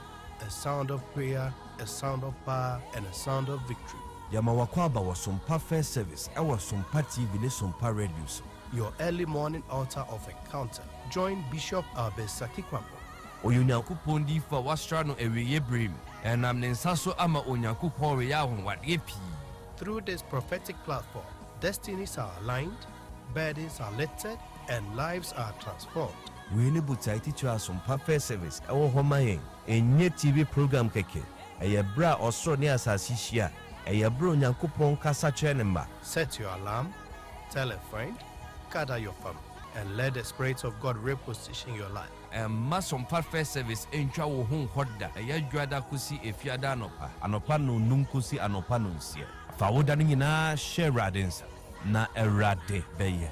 a sound of prayer, a sound of power, and a sound of victory. Yɛma w'akwaaba wɔ Sompa First Service ɛwɔ Sompa TV ne Sompa Radio so. Your early morning altar of encounter. Join Bishop Albert Sakikwampo. Ɔyɛ Onyankopɔn diyifo a wɔasra no awieeɛ bere mu. Ɛnam ne nsa so ama Onyankopɔn reyɛ anwonwadeɛ pii. Through this prophetic platform, destinies are aligned, burdens are lifted, and lives are transformed. Wei ne botae titire a Sompa First Service wɔ hɔ ma yɛn. Ɛnyɛ TV program kɛkɛ. Ɛyɛ berɛ a ɔsoro ne asase hyia. Ɛyɛ berɛ a Onyankopɔn kasa kyerɛ ne mma. Set your alarm, tell a friend, gather your family, and let the Spirit of God reposition your life. Mma Sompa First Service ntwa wo ho nkɔ da. Ɛyɛ Dwoada kosi Efiada anɔpa. Anɔpa nnɔnnum kosi anɔpa nnɔnsia. Fa wo da no nyinaa hyɛ Awurade nsa, na Awurade bɛyɛ.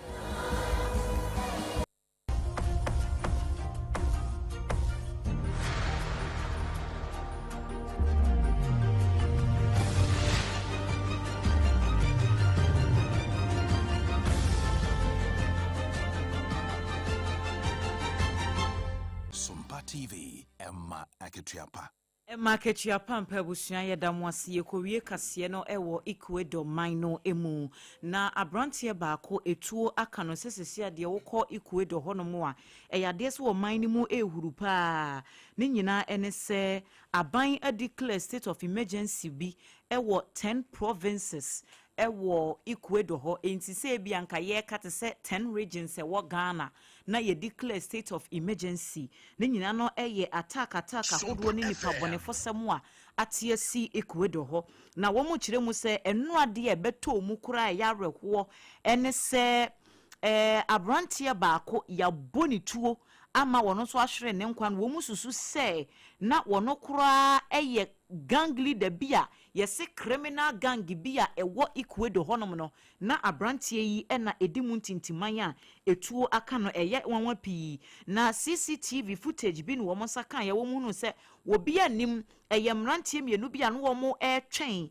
Sompa TV, ɛma akatua pa. Ɛma akatua pa mpa abusua yɛda mo ase yɛkɔwie kaseɛ no wɔ Ecuador man no mu na abranteɛ baako etuo aka no sɛ sɛsi a deɛ wokɔ Ecuador hɔ nom a ɛyɛ adeɛ sɛ ɔman no mu ɛrehuru paa ne nyinaa ɛne sɛ aban adeclare state of emergency bi wɔ 10 provinces wɔ Ecuador hɔ, enti sɛ ebia anka yɛreka te sɛ ten regions ɛwɔ Ghana na yɛ declare state of emergency, ne nyinaa no yɛ attack attack ahodoɔ ne nipa bɔnefosɛm a ate asi Ecuador hɔ. Na wɔn kyerɛ mu sɛ ɛno adeɛ a ɛbɛtɔ mu koraa a ɛyɛ awerɛhoɔ ne sɛ ɛɛ abranteɛ baako yɛabɔ ne tuo ama wɔn nso ahwere ne nkwa no, wɔn susu sɛ na wɔn koraa yɛ gang leader bi a Yɛse criminal gang bi a ɛwɔ Ecuador hɔnom no, na abranteɛ yi na ɛdi mu ntintiman a ɛtuo aka no, ɛyɛ nwanwa pii. Na CCTV footage bi na wɔn nsa kaeɛ, wɔn hunuu sɛ obi nnim, ɛyɛ mmeranteɛ mmienu bi a na wɔn retwɛn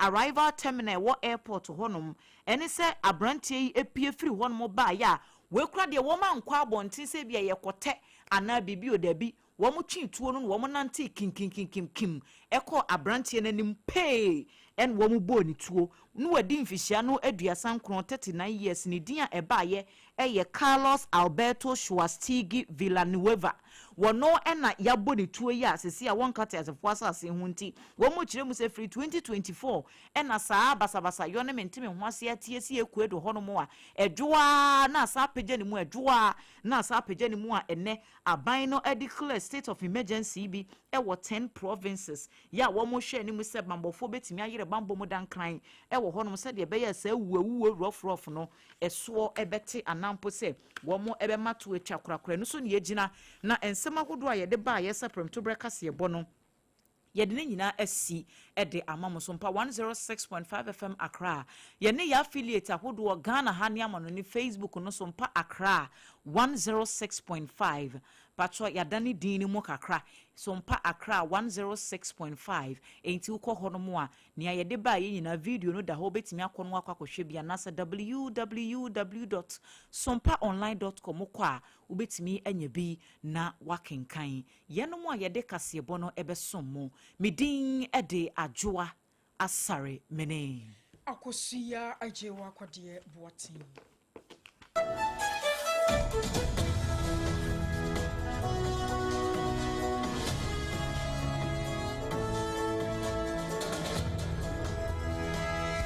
arrival terminal ɛwɔ airport hɔnom. Ɛne sɛ abranteɛ yi pue firi hɔnom baeɛ a, wei koraa deɛ wɔn ankɔ abɔnten sɛ ebia yɛrekɔtɛ anaa biribi o, dabi, Wɔtwee tuo no na wɔnantee kinkinkinkinkim kɔɔ aberanteɛ no anim pee ɛna wɔbɔɔ ne tuo. Na wadi mfehyia no 39, 39 years, ne din a ɛbaeɛ yɛ Carlos Alberto Suastegui Villanueva. Wɔno na yɛabɔ ne tuo yi a seesei a wɔnka teasefoɔ asase ho nti wɔkyerɛ mu sɛ firi 2024 ɛna saa basabasayɔ ne mente-me-ho-ase ateɛ si Ecuador hɔnom a ɛdwo ara na asan apagya ne mu, ɛdwo ara na asan apagya ne mu a ɛnnɛ Aban no declare state of emergency bi wɔ ten provinces yɛ a wɔn hwɛ anim sɛ banbɔfoɔ bɛtumi ayere banbɔ mu dankran wɔ hɔnom sɛdeɛ ɛbɛyɛ a saa awuawuo rough rough no ɛsoɔ bɛte anaa mpo sɛ wɔn bɛma to atwa korakora. Ɛno so na yɛgyina na nsɛm ahodoɔ a yɛde baeɛ sɛ prɛmtoberɛ kaseɛbɔ no Yɛde ne nyinaa asi de ama mo so mpa 106.5 FM Accra. Yɛne yɛn affiliate ahodoɔ Ghana ha ne amanɔne Facebook no so mpa Accra 106.5. Patrɔ yɛadane din no mu kakra. So mpa Accra 106.5. Enti wokɔ hɔ nom a, nea yɛde baeɛ nyinaa video no da hɔ wobɛtumi akɔ no akɔ akɔhwɛ bi anaasɛ www dot sompaonline dot com wokɔ a wobɛtumi anya bi na woakenkan. Yɛnom a yɛde kaseɛbɔ no bɛsom mo. Me din de Adwoa Asare Mene. Akosua Agyewa Kɔdeɛ Boateng.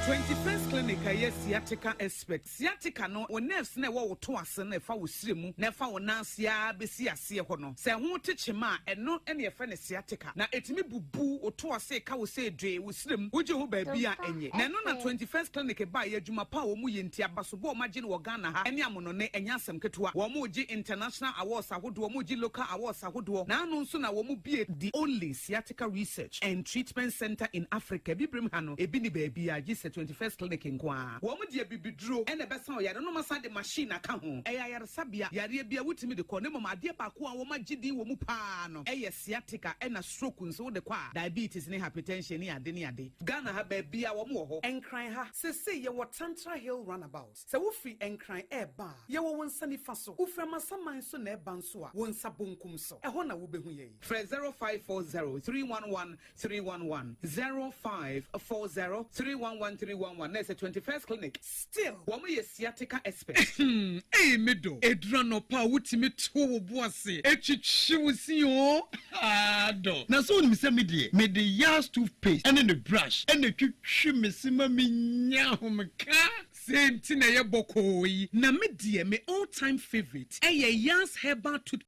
21st Clinic a ɛyɛ sciatica expert. Sciatica no, wo nerves no a ɛwɔ wo to ase no a ɛfa wo srɛ mu na ɛfa wo nan ase ara bɛsi aseɛ hɔ no, sɛ ɛho te kyema a, ɛno na yɛfrɛ no sciatica. Na ɛtumi bubu wo to ase ka wo sɛ dwee wo srɛ mu, wogye ho baabi a ɛnyɛ. Na ɛno na 21st Clinic baeɛ, adwuma pa a wɔyɛ nti, abasobɔ a wɔagye no wɔ Ghana ha ne amonɔne, ɛnyɛ asɛm ketewa. Wɔregye international awards ahodoɔ, wɔregye local awards ahodoɔ. Na ano nso na wɔbue the only sciatica research and treatment centre in Africa. Abibirem ha no, ebi nni baabiara gye sɛ 21st Clinic nko ara. Wɔde abibiduro na ɛbɛsa ɔyare no na wɔasan de machine aka ho. Ɛyɛ ayaresabea, yareɛ biara wotumi de kɔ, na mmom adeɛ baako a wɔagye din wɔ mu pa ara no yɛ sciatica ɛna stroke nso wode kɔ a, diabetes ne hypertension ne ade ne ade. Ghana ha baabiara wɔn wɔ hɔ. Nkran ha, seesei yɛwɔ Tantra Hill Runabout. Sɛ wofiri Nkran reba a, yɛwɔ wo nsa nifa so. Wofiri Amasaman nso na ɛreba nso a, wo nsa bonkum so. Ɛhɔ na wobɛhu yɛn. Frɛ 0540 311 311, 0540 311 311 na ɛsɛ 21st Clinic. Still, wɔn yɛ sciatica expert. Eii me dɔ, ɛduru anɔpa a wotumi to wo bo ase twitwi wo se oo, haa dɔ. Na sɛ wonim sɛ me deɛ, mede Yas toothpaste ne ne brush na ɛtwitwi me se ma menya ahomeka. Sei nti na ɛyɛ bɔkɔɔ yi. Na me deɛ me all time favourite ɛyɛ Yas herbal tooth.